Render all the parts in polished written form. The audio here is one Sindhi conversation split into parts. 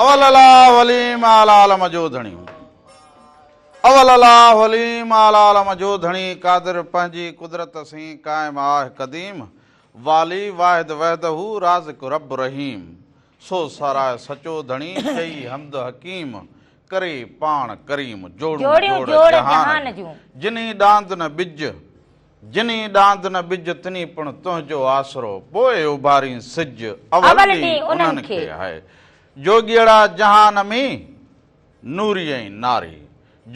اول الله عليم اعليٰ عالم جو ڌڻي. اول الله عليم اعليٰ عالم جو ڌڻي قادر پنهنجي قدرت سين قائم آه قديم والي واحد وحده رازق رب رحيم سو ساراهه سچو ڌڻي چئي حمد حڪيم ڪري پاڻ ڪريم جوڙون جوڙ جهان جون جنهي ڏاند نه ٻج جنهي ڏاند نه ٻج تنهي پڻ تنهنجو آسرو پوء اڀارين سج اول ڏينهن انهن کي هاء جوڳيئڙا جهان ۾ نوري ۽ ناري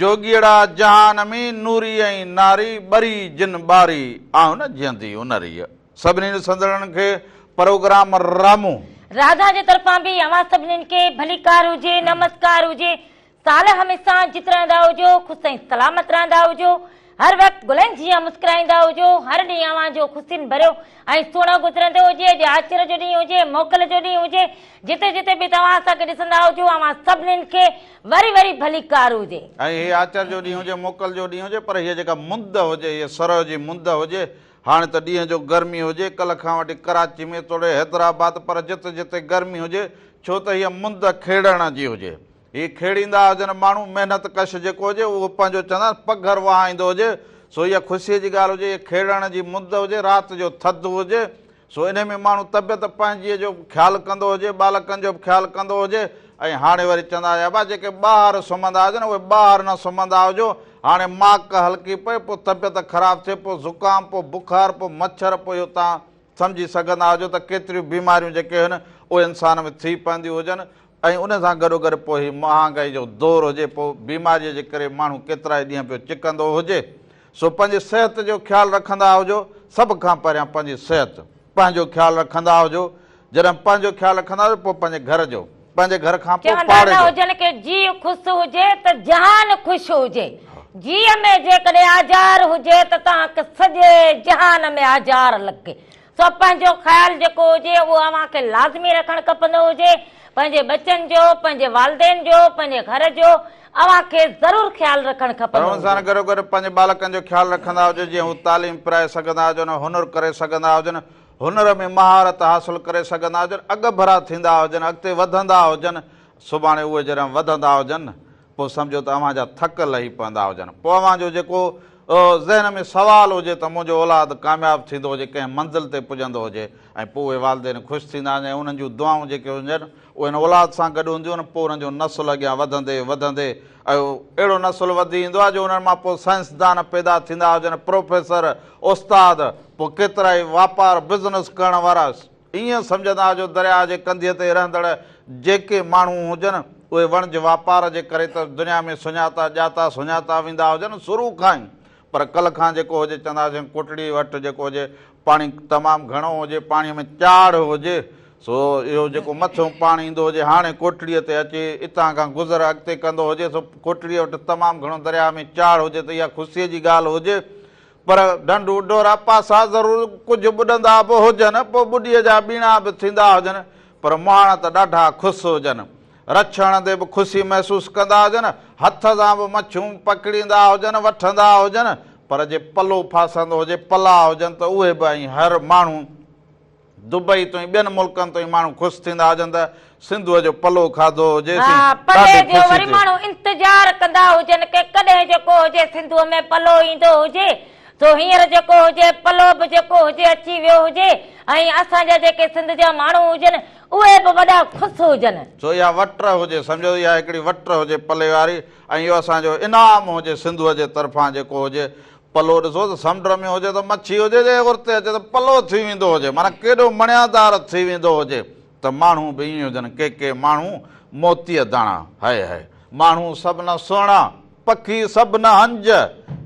جوڳيئڙا جهان ۾ نوري ۽ ناري ٻري جن ٻاري آئون نه جيئندي ان ريء. سڀني ڏسندڙن کي پروگرام رامو. راڌا جي طرفان به اوهان سڀنين کي ڀليڪار هجي نمسڪار هجي سال هميشه جت رهندا هجو خوش ۽ سلامت رهندا هجو هر وقت گلن جيان مسڪرائيندا هجو هر ڏينهن اوهان جو خوشين ڀريو ۽ سهڻو گذرندو هجي اڄ آچر جو ڏينهن هجي موڪل جو ڏينهن هجي جتي جتي به توهان اسان کي ڏسندا هجو اوهان سڀنين کي وري وري ڀليڪار هجي. ۽ هي آچر جو ڏينهن هجي موڪل جو ڏينهن هجي پر هيء جيڪا مند هجي هيء سرء جي مند هجي هاڻي ته ڏينهن جو گرمي هجي ڪلهه کان وٺي ڪراچي ۾ توڙي حيدرآباد پر جت جتي گرمي هجي ڇو ته هيء مند کيڙڻ جي هجي هي کيڙيندا هجن ماڻهو محنت ڪش جيڪو هجي اهو پنهنجو چوندا آهن پگهر وهائيندو هجي سو اها خوشيء جي ڳالهه هجي هيء کيڙڻ جي مند هجي رات جو ٿڌ هجي سو انهي ۾ ماڻهو طبيعت پنهنجيء جو به خيال ڪندو هجي ٻالڪن جو به خيال ڪندو هجي ۽ هاڻي وري چوندا هيا ابا جيڪي ٻاهر سمهندا هجن اهي ٻاهر نه سمهندا هجو هاڻي ماڪ هلڪي پئي پوء طبيعت خراب ٿئي پوء زڪام پوء بخار پوء مڇر پوء اهو توهان سمجهي سگهندا هجو ته ڪيتريون بيماريون جيڪي هن اهي انسان ۾ ٿي پونديون هجن ۽ ان سان گڏوگڏ پوء هي مهانگائي جو دور هجي پوء بيماريء جي ڪري ماڻهو ڪيترائي ڏينهن پيو چڪندو هجي سو پنهنجي صحت جو خيال رکندا هجو سڀ کان پهريان پنهنجي صحت پنهنجو خيال رکندا هجو جڏهن پنهنجو خيال رکندا هجو پوء پنهنجي گهر جو پنهنجي گهر کان پوء چوندا پاڙي نه جو. هجن ڪي جيء خوش هجي ته جهان خوش هجي جيء ۾ جيڪڏهن آزار هجي ته توهان کي سڄي جهان ۾ آزار لڳي سو پنهنجو خيال جيڪو هجي اهو اوهان کي لازمي رکڻ کپندو هجي. پنهنجي ٻچن جو، پنهنجي والدين جو، پنهنجي گهر جو اوهان کي ضرور خيال رکڻ پر کپندو ان سان هجي. گڏوگڏ پنهنجي ٻالڪن جو خيال رکندا هجو جيئن هو تعليم پرائي سگهندا هجن، هنر ڪري سگهندا هجن، هنر ۾ مهارت حاصل ڪري سگهندا هجن، اڳڀرا ٿيندا هجن، اڳتي وڌندا هجن، سڀاڻي اهي جڏهن وڌندا هجن پوء سمجهو ته اوهان جا ٿڪ لهي پوندا هجن. پوء اوهان جو جيڪو ذهن ۾ سوال هجي ته منهنجو اولاد ڪامياب ٿيندو هجي، ڪنهن منزل تي پڄندو هجي ۽ پوء اهي والدين خوش ٿيندا هجن ۽ انهن جون دعائون جيڪي هجن اهي ان اولاد سان گڏ هونديون آهن، پوء انهن جو نسل اڳيان وڌندي وڌندي ۽ اهڙو نسل وڌي ايندو آهي جو انهن مان پوء سائنسدان پيدا ٿيندا هجن، پروفيسر، استاد، پوء ڪيترائي واپار، بزنس ڪرڻ وارا. ائين سمجهندا هجو درياهه جي ڪنڌيء تي رهندڙ جيڪي ماڻهو هجن، اهي وڻج واپار جي ڪري ته دنيا ۾ سڃاتا ڄاتا سڃاتا ويندا هجن شروع کان ئي، پر ڪلهه کان جيڪو هجي چوندا هجن ڪوٽڙي وٽ جيڪو هجي پاڻي تمام گهڻو هجي، پاڻيء ۾ چاڙهه هجي، سو اهو جيڪو مٿيون پاڻي ايندو هجي هاڻي ڪوٽڙيء تي اچي اتان کان گذر اڳتي ڪندو هجي، سو ڪوٽڙيء وٽ تمام گهڻو درياهه ۾ چاڙهه هجي ته اها خوشيء جي ڳالهه هجي پر ڍنڍون ڍورا پاسا ضرور ڪجهه ٻڏندا به هجن، پوء ٻڏيء جا ٻيڻا به ٿيندا هجن، پر مهاڻا ته ڏاڍا خوش هجن. رڇ هڻندي به خوشي محسوس ڪندا هجن، هٿ سان به مڇيون پڪڙيندا هجن، وٺندا هجن، پر جي پلو ڦاسندو هجي، پلا هجن ته اهي به ۽ هر ماڻهو دبئي تائين ٻين ملڪن تائين ماڻهو خوش ٿيندا هجن ته سنڌوء جو پلو کاڌو هجي سين ها پلي ڏاڍي جو خوشي وري ٿئي. ماڻهو انتظار ڪندا هجن ڪي ڪڏهن جيڪو هجي سنڌوء ۾ پلو ايندو هجي سو هينئر جيڪو هجي پلو به جيڪو هجي اچي ويو هجي ۽ اسان جا جيڪي سنڌ جا ماڻهو هجن اهي به وڏا خوش هجن. سو اها وٽ هجي سمجهو اها هڪڙي وٽ هجي پلي واري ۽ اهو اسان جو انعام هجي سنڌوء جي طرفان جيڪو هجي پلو ڏسو ته سمنڊ ۾ هجي ته مڇي هجي، جي ارتي اچي ته پلو ٿي ويندو هجي، معنيٰ ڪيڏو مڻيادار ٿي ويندو هجي ته ماڻهو به ائين هجن، ڪي ڪي ماڻهو موتيء داڻا، هئي هئي، ماڻهو سڀ نه سهڻا، پکي سڀ نه هنج،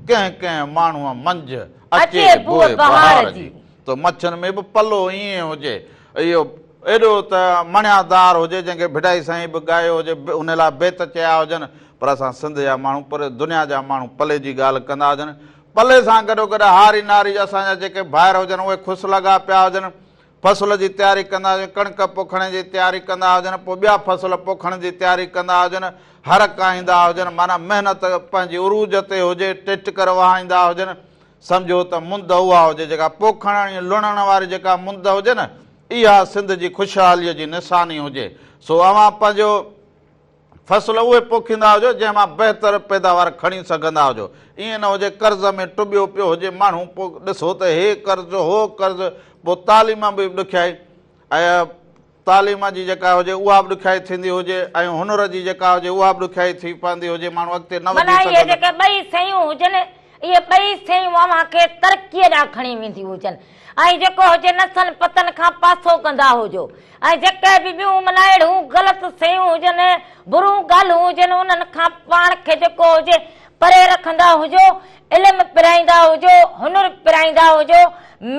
ڪنهن ڪنهن ماڻهوء منجهه اچي بوء بهار جي. ته مڇين ۾ به پلو ائين هجي، اهو ايڏو ته مڻيادار هجي، جنهن کي ڀٽائي سائين به ڳايو هجي، ان لاء بيت چيا هجن، پر اسان سنڌ جا ماڻهو پوري دنيا جا ماڻهو پلي جي ڳالهه ڪندا هجن، پلي سان گڏوگڏ هاري ناري اسان جا جيڪي ڀائر هجن اهي خوش لڳا پيا هجن، فصل جي تياري ڪندا هجن، ڪڻڪ پوکڻ جي تياري ڪندا هجن، پوء ٻيا فصل پوکڻ جي تياري ڪندا هجن، هر ڪاهيندا هجن، معنيٰ محنت پنهنجي عروج تي هجي، ٽيٽڪر وهائيندا هجن، سمجهو ته مند اها هجي جيڪا پوکڻ ۽ لڻڻ واري جيڪا مند هجي نه اها سنڌ جي خوشحاليء جي نشاني هجي، سو اوهان پنهنجو. فصل اهي پوکيندا هجو جنهن مان بهتر پيداوار کڻي سگهندا هجو. ائين نه هجي قرض ۾ ٽٻيو پيو هجي ماڻهو پوء ڏسو ته هي قرض هو قرض پوء تعليم به ڏکيائي ۽ تعليم جي جيڪا هجي اها به ڏکيائي ٿيندي هجي ۽ هنر جي جيڪا هجي اها به ڏکيائي ٿي پوندي هجي ماڻهو اڳتي نه وڌي معنيٰ اهي سگهندو. جيڪي ٻئي شيون هجن اهي ٻئي شيون اوهان کي ترقيء ڏانهن کڻي وينديون هجن ۽ جيڪو هجي نسن پتن کان پاسو ڪندا هجو ۽ جيڪي به ٻيون معنيٰ اهڙيون غلط شيون هجن، بريون ڳالهيون هجن انهن کان پاڻ کي جيڪو هجي پري رکندا هجو، علم پرائيندا هجو، هنر پرائيندا هجو،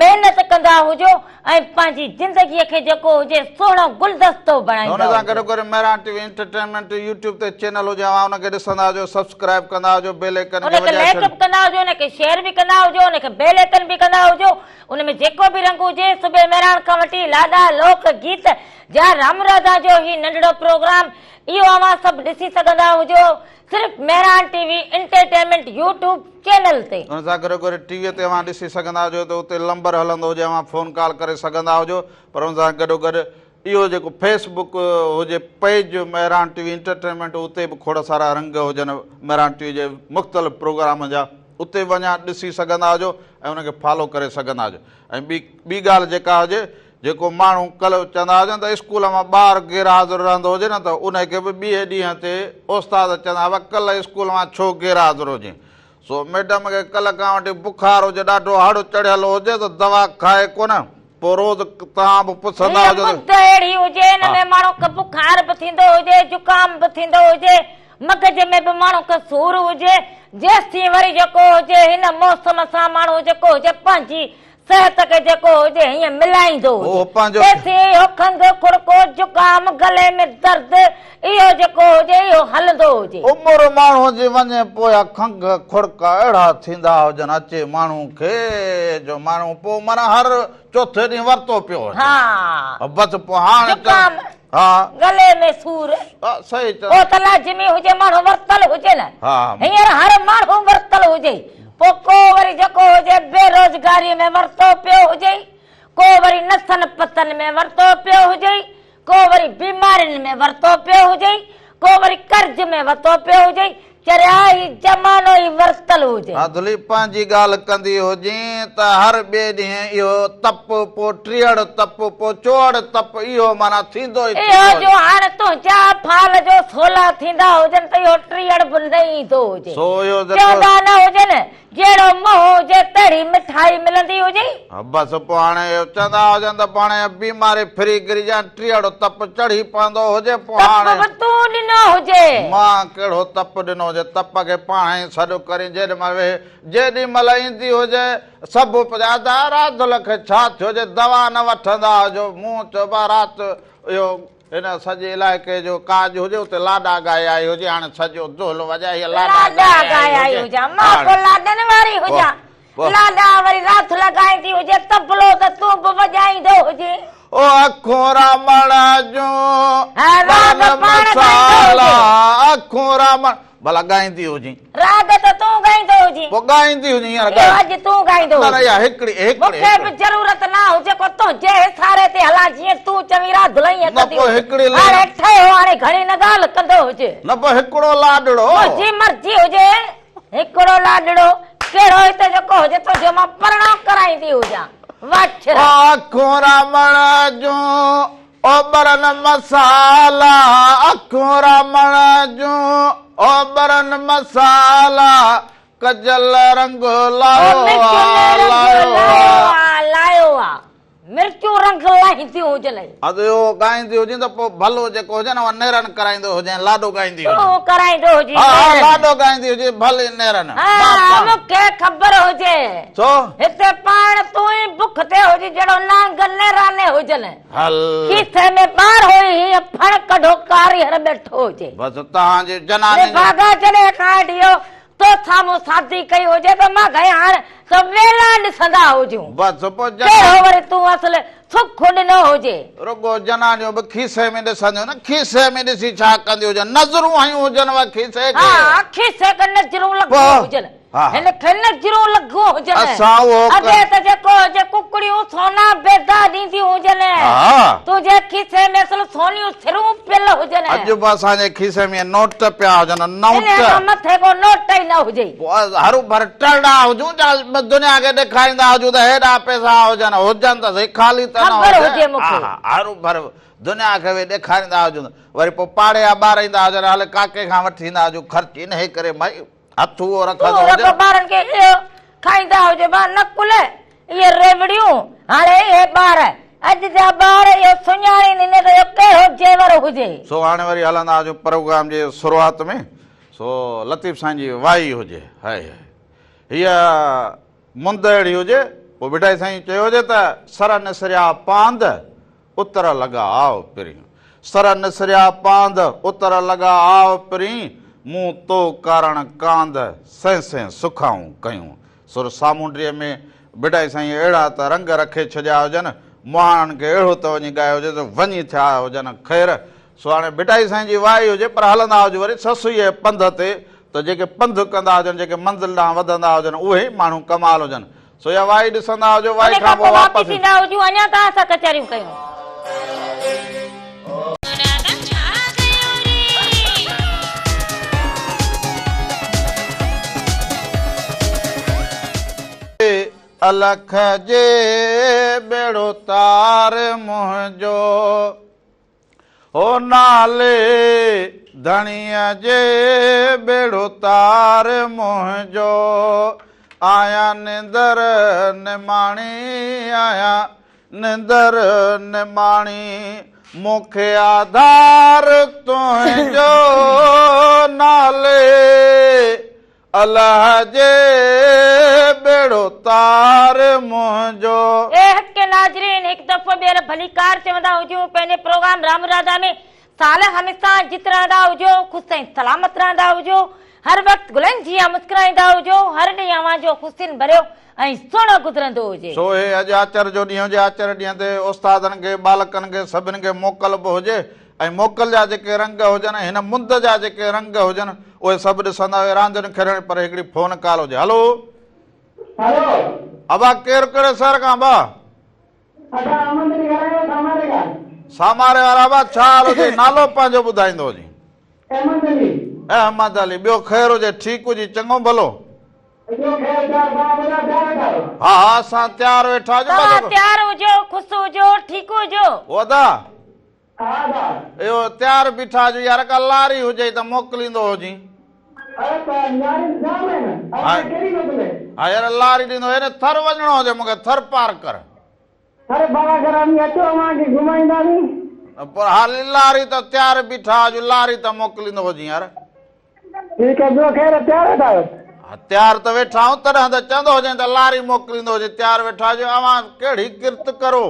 محنت ڪندا هجو ۽ پنهنجي زندگيء کي جيڪو هجي سهڻو گلدستو ان بڻائيندا سان هجو. گڏوگڏ Mehran T V entertainment YouTube تي چينل هجي اوهان ان کي ڏسندا هجو سبسڪرائيب ڪندا هجو بيل آئيڪن ان کي کي وڄائي لائيڪ ڇڏيو. به ڪندا هجو ان کي شيئر به ڪندا هجو ان کي بيل آئيڪن به ڪندا هجو ان ۾ جيڪو به رنگ هجي صبح مهراڻ کان وٺي لاڏا لوڪ گيت جا رام راڌا جو هي ننڍڙو پروگرام اهو اوهان سڀ ڏسي سگهندا هجو صرف Mehran T V entertainment YouTube channel تي. ان سان گڏوگڏ ٽي وي تي اوهان ڏسي سگهندا هجو ته اتي لمبر هلندو هجي اوهان فون ڪال ڪري سگهندا هجو پر ان سان گڏوگڏ اهو جيڪو فيس بڪ هجي page Mehran T V entertainment اتي به کوڙ سارا رنگ هجن مهراڻ ٽي وي جي مختلف پروگرامن جا اتي وڃان ڏسي سگهندا هجو ۽ ان کي فالو ڪري سگهندا هجو ۽ ٻي ٻي ڳالهه جيڪا هجي جيڪو ماڻهو ڪلهه چوندا هجن ته اسڪول مان ٻار غير حاضر رهندو هجي نه ته ان کي به ٻئي ڏينهن تي استاد چوندا هئا ڪلهه اسڪول مان ڇو غير حاضر هجين سو ميڊم کي ڪلهه کان وٺي بخار هجي ڏاڍو هڙ چڙهيل هجي ته دوا کائي ڪونه پوء روز توهان به پڇندا هيء هجو ته مد اهڙي هجي ان ها. ۾ ماڻهو کي بخار به ٿيندو هجي زڪام به ٿيندو هجي مغز ۾ به ماڻهو کي سور هجي جيستائين وري جيڪو هجي هن موسم سان ماڻهو جيڪو هجي پنهنجي صحت کي جيڪو هجي هيئن ملائيندو هو هجي. پنهنجو. تيسين اهو کنگهه، کڙڪو، زڪام، گلي ۾ درد، اهو جيڪو هجي اهو هلندو هجي. عمر ماڻهوء جي وڃي پويان کنگهه، کڙڪا اهڙا ٿيندا هجن اچي ماڻهو کي جو ماڻهو پوء معنيٰ هر چوٿين ڏينهن ورتو پيو هجي. ها. بس پوء هاڻ ته. زڪام، ها. گلي ۾ سور. ها صحيح چئو. پوء ته لازمي هجي ماڻهو ورتل هجي نه. ها. هينئر هر ماڻهو ورتل هجي. پوء ڪو وري جيڪو هجي بيروزگاريء ۾ ورتو پيو هجي، ڪو وري نسن پتن ۾ ورتو پيو هجي، ڪو وري بيمارين ۾ ورتو پيو هجي، ڪو وري قرض ۾ وتو پيو هجي، چريا هي زمانو ئي ورتل هجي. ادلي پنهنجي ڳالهه ڪندي هجين ته هر ٻئي ڏينهن اهو تپ، پوء ٽيئڙ تپ، پوء چوئڙ تپ، اهو معنيٰ ٿيندو ئي ٿيندو اهو هجي. جو هاڻ تنهنجا افعال جو سولا ٿيندا هجن ته اهو ٽيئڙ به نه ايندو هجي. سو اهو جيڪو. چوندا نه هجن، جهڙو منهن هجي تهڙي مٺائي ملندي هجي. بس پوء هاڻي اهو چوندا هجن ته پوء هاڻي اها بيماري ڦري گري جا ٽيئڙ تپ چڙهي پوندو هجي پوء تپ هاڻي. به تون ڏنو هجي. مان ڪهڙو تپ ڏنو هجي، تپ کي پاڻ ئي سڏ ڪرين جيڏي مهل ويهي، جيڏي مهل ايندي هجي، سڀ پڇا ادا راڌل کي ڇا ٿيو جي دوا نه وٺندا هجو، مون چيو با رات اهو هن سڄي علائقي جو ڪاڄ هجي اتي لاڏا ڳائي آئي هجي هاڻي سڄو دهل وڄائي هيء لاڏا ڳائي آئي هجي مان ڪو لاڏن واري هجان لاڏا وري رات لڳائيندي هجي تبلو ته تون به وڄائيندو هجين. او اکون رامڻ جون راڳ پاڻ ڳائيندو هجين. اکون رامڻ ڀلا ڳائيندي هجين. راڳ ته تون ڳائيندو هجين. پوء ڳائيندي هجين هينئر ڳاء. اهو اڄ تون ڳائيندو نه نه هجين. اها هڪڙي هڪڙي مون کي به ضرورت نه هجي ڪو تنهنجي اشاري تي هلان جيئن تون چوين رات لئين نه ڪندي پوء هجين. هڪڙي لئين. هاڻي ٺهيو هاڻي گهڻي نه ڳالهه ڪندو هجي. نه پوء هڪڙو لاڏڙو. منهنجي مرضي هجي هڪڙو لاڏڙو ڪهڙو هتي جيڪو هجي تنهنجو مان پرڻو ڪرائيندي هجان. واڇرا. اکون رامڻ جون اوٻرن مسالا اکيون رامڻ جون اوٻرن مسالا ڪجل رنگ لايو آ لايو آ. لايو آ مرچون رنگ لاهينديون هجن. ها ته اهو ڳائيندي هجين ته پوء ڀلو جيڪو هجي نه اها نيرن ڪرائيندو هجين لاڏو ڳائيندي هجين. تون ڪرائيندو هجين ها ها نيرن. لاڏو ڳائيندي هجين ڀلي نيرن. ها مون کي خبر هجي. ڇو؟ هتي پاڻ تون ئي بک تي هجين جهڙو نانگ نيراني هجن. هل. کيسي ۾ ٻار هئي هيئن ڦڻ ڪڍو ڪاريهر ٻيٺو هجي. بس توهان جي جناني جو. نڀاڳا جڏهن کان اڍيو تو سان مون شادي ڪئي هجي ته مان گهي هاڻ ته ويلا ڏسندا هجون. بس پوء ڪهڙو جناني. وري تون اصل سک ڏنو هجي. رڳو جنانيون به کيسي ۾ ڏسنديون نه کيسي ۾ ڏسي ڇا ڪنديون هجن نظرون هنيون هجن اها کيسي کي. ها کيسي کي نظرون لڳيون هجن. هن کي نظرون لڳيون هجن. اسان اهو اڳي ته جيڪو هجي ڪڪڙيون سونا بيدا ڏينديون هجن. تنهنجي کيسي ۾ اصل سونيون سرون پيل هجن. اڄ به اسان جي کيسي ۾ نوٽ پيا هجن، نوٽ. انهيء کان مٿي ڪو نوٽ ئي نه هجي. پوء هروڀر ٽرڙا هجون جا دنيا کي ڏيکاريندا هجون ته هيڏا پئسا هجن، هجن ته سهي خالي ته نه خبر هجي مون کي. هروڀر دنيا کي ويهي ڏيکاريندا هجون. وري پوء پاڙي جا ٻار ايندا هجن، هل ڪاڪي کان وٺي ايندا هجون خرچ. انهيء ڪري مائي هٿ اهو رکندو تون هجي. رڳو ٻارن کي اهو کائيندا هجو ڀا نقل اهي ريوڙيون هاڻي اهي ٻار اڄ جا ٻار اهو سڃاڻين ئي نه ته اهو ڪهڙو زيور هجي. سو هاڻي وري هلندا هجون پروگرام جي شروعات ۾ سو لطيف سائين جي وائي هجي هائي هائي هيء مند اهڙي هجي پوء ڀٽائي سائين چيو هجي ته سر نسريا پاند اتر لڳا آء پرين. سر نسريا پاند، اتر لڳا آء پرين، مون تو ڪارڻ ڪانڌ، سين سين سکائون ڪيون. سر سامونڊيء ۾ ڀٽائي سائينء اهڙا ته رنگ رکي ڇڏيا هجن، مهاڻن کي اهڙو ته وڃي ڳايو هجي ته وڃي ٿيا هجن خير. سو هاڻي ڀٽائي سائين جي وائي هجي پر هلندا هجون وري سسئيء جي پنڌ تي ته جيڪي پنڌ ڪندا هجن، جيڪي منزل ڏانهن وڌندا هجن، اهي ئي ماڻهو ڪمال هجن. سو اها وائي ڏسندا هجو، وائي ان کان کان پوء پوء واپس واپس ايندا هجون، اڃا توهان سان ڪچهريون ڪيون. الک جي ٻيڙو تار منهنجو. هو نالي ڌڻيء جي ٻيڙو تار منهنجو، آهيان نندر نماڻي، آهيان نندر نماڻي، مون کي آڌار تنهنجو، نالي الله جي ٻيڙو تار منهنجو. اي حق ڪي ناظرين هڪ دفعو ٻيهر ڀليڪار چوندا هجون پنهنجي پروگرام رام راڌا ۾ سال هميشه جت رهندا هجو خوش ۽ سلامت رهندا هجو هر وقت گلن جيان مسڪرائيندا هجو هر ڏينهن اوهان جو خوشين ڀريو ۽ سهڻو گذرندو هجي. سو هي اڄ آچر جو ڏينهن هجي آچر ڏينهن تي استادن کي ٻالڪن کي سڀن کي موڪل به هجي ۽ موڪل جا جيڪي رنگ هجن ۽ هن مند جا جيڪي رنگ هجن اهي سڀ ڏسندا هئي راندين کيڏڻ پر هڪڙي فون ڪال هجي هلو. هلو. ابا ڪير ڪهڙي شهر کان ابا. ادا احمد علي ڳالهايان ٿو ساماري کان. ساماري وارا ابا ڇا حال هجي نالو پنهنجو ٻڌائيندو هجين. احمد علي. احمد علي ٻيو خير هجي ٺيڪ هجي چڱو ڀلو. ٻيو خير تيار توهان ٻڌايو تيار ويٺا آهيو. ها ها اسان تيار ويٺا آهيون توهان تيار هجو خوش هجو ٺيڪ هجو. او ادا. ها ادا. اهو تيار بيٺا هجون يار ڪا لاري هجئي ته موڪليندو هجين. اڙي ته لاريون جام آهن اوهان کي ڪهڙي موڪلي. ها يار لاري ڏيندو هيڏي ٿر وڃڻو هجي مونکي ٿر پارڪر. ٿر پارڪر اوهين اچو اوهان کي گهمائينداسين. پر ها لاري ته تيار بيٺا هجون لاري ته موڪليندو هجين يار. ٺيڪ آهي ٻيو خير تيار ويٺا آهيو. ها تيار ته ويٺا آهيون تڏهن ته چوندو هجين ته لاري موڪليندو هجين تيار ويٺا هجون اوهان ڪهڙي ڪرت ڪرو.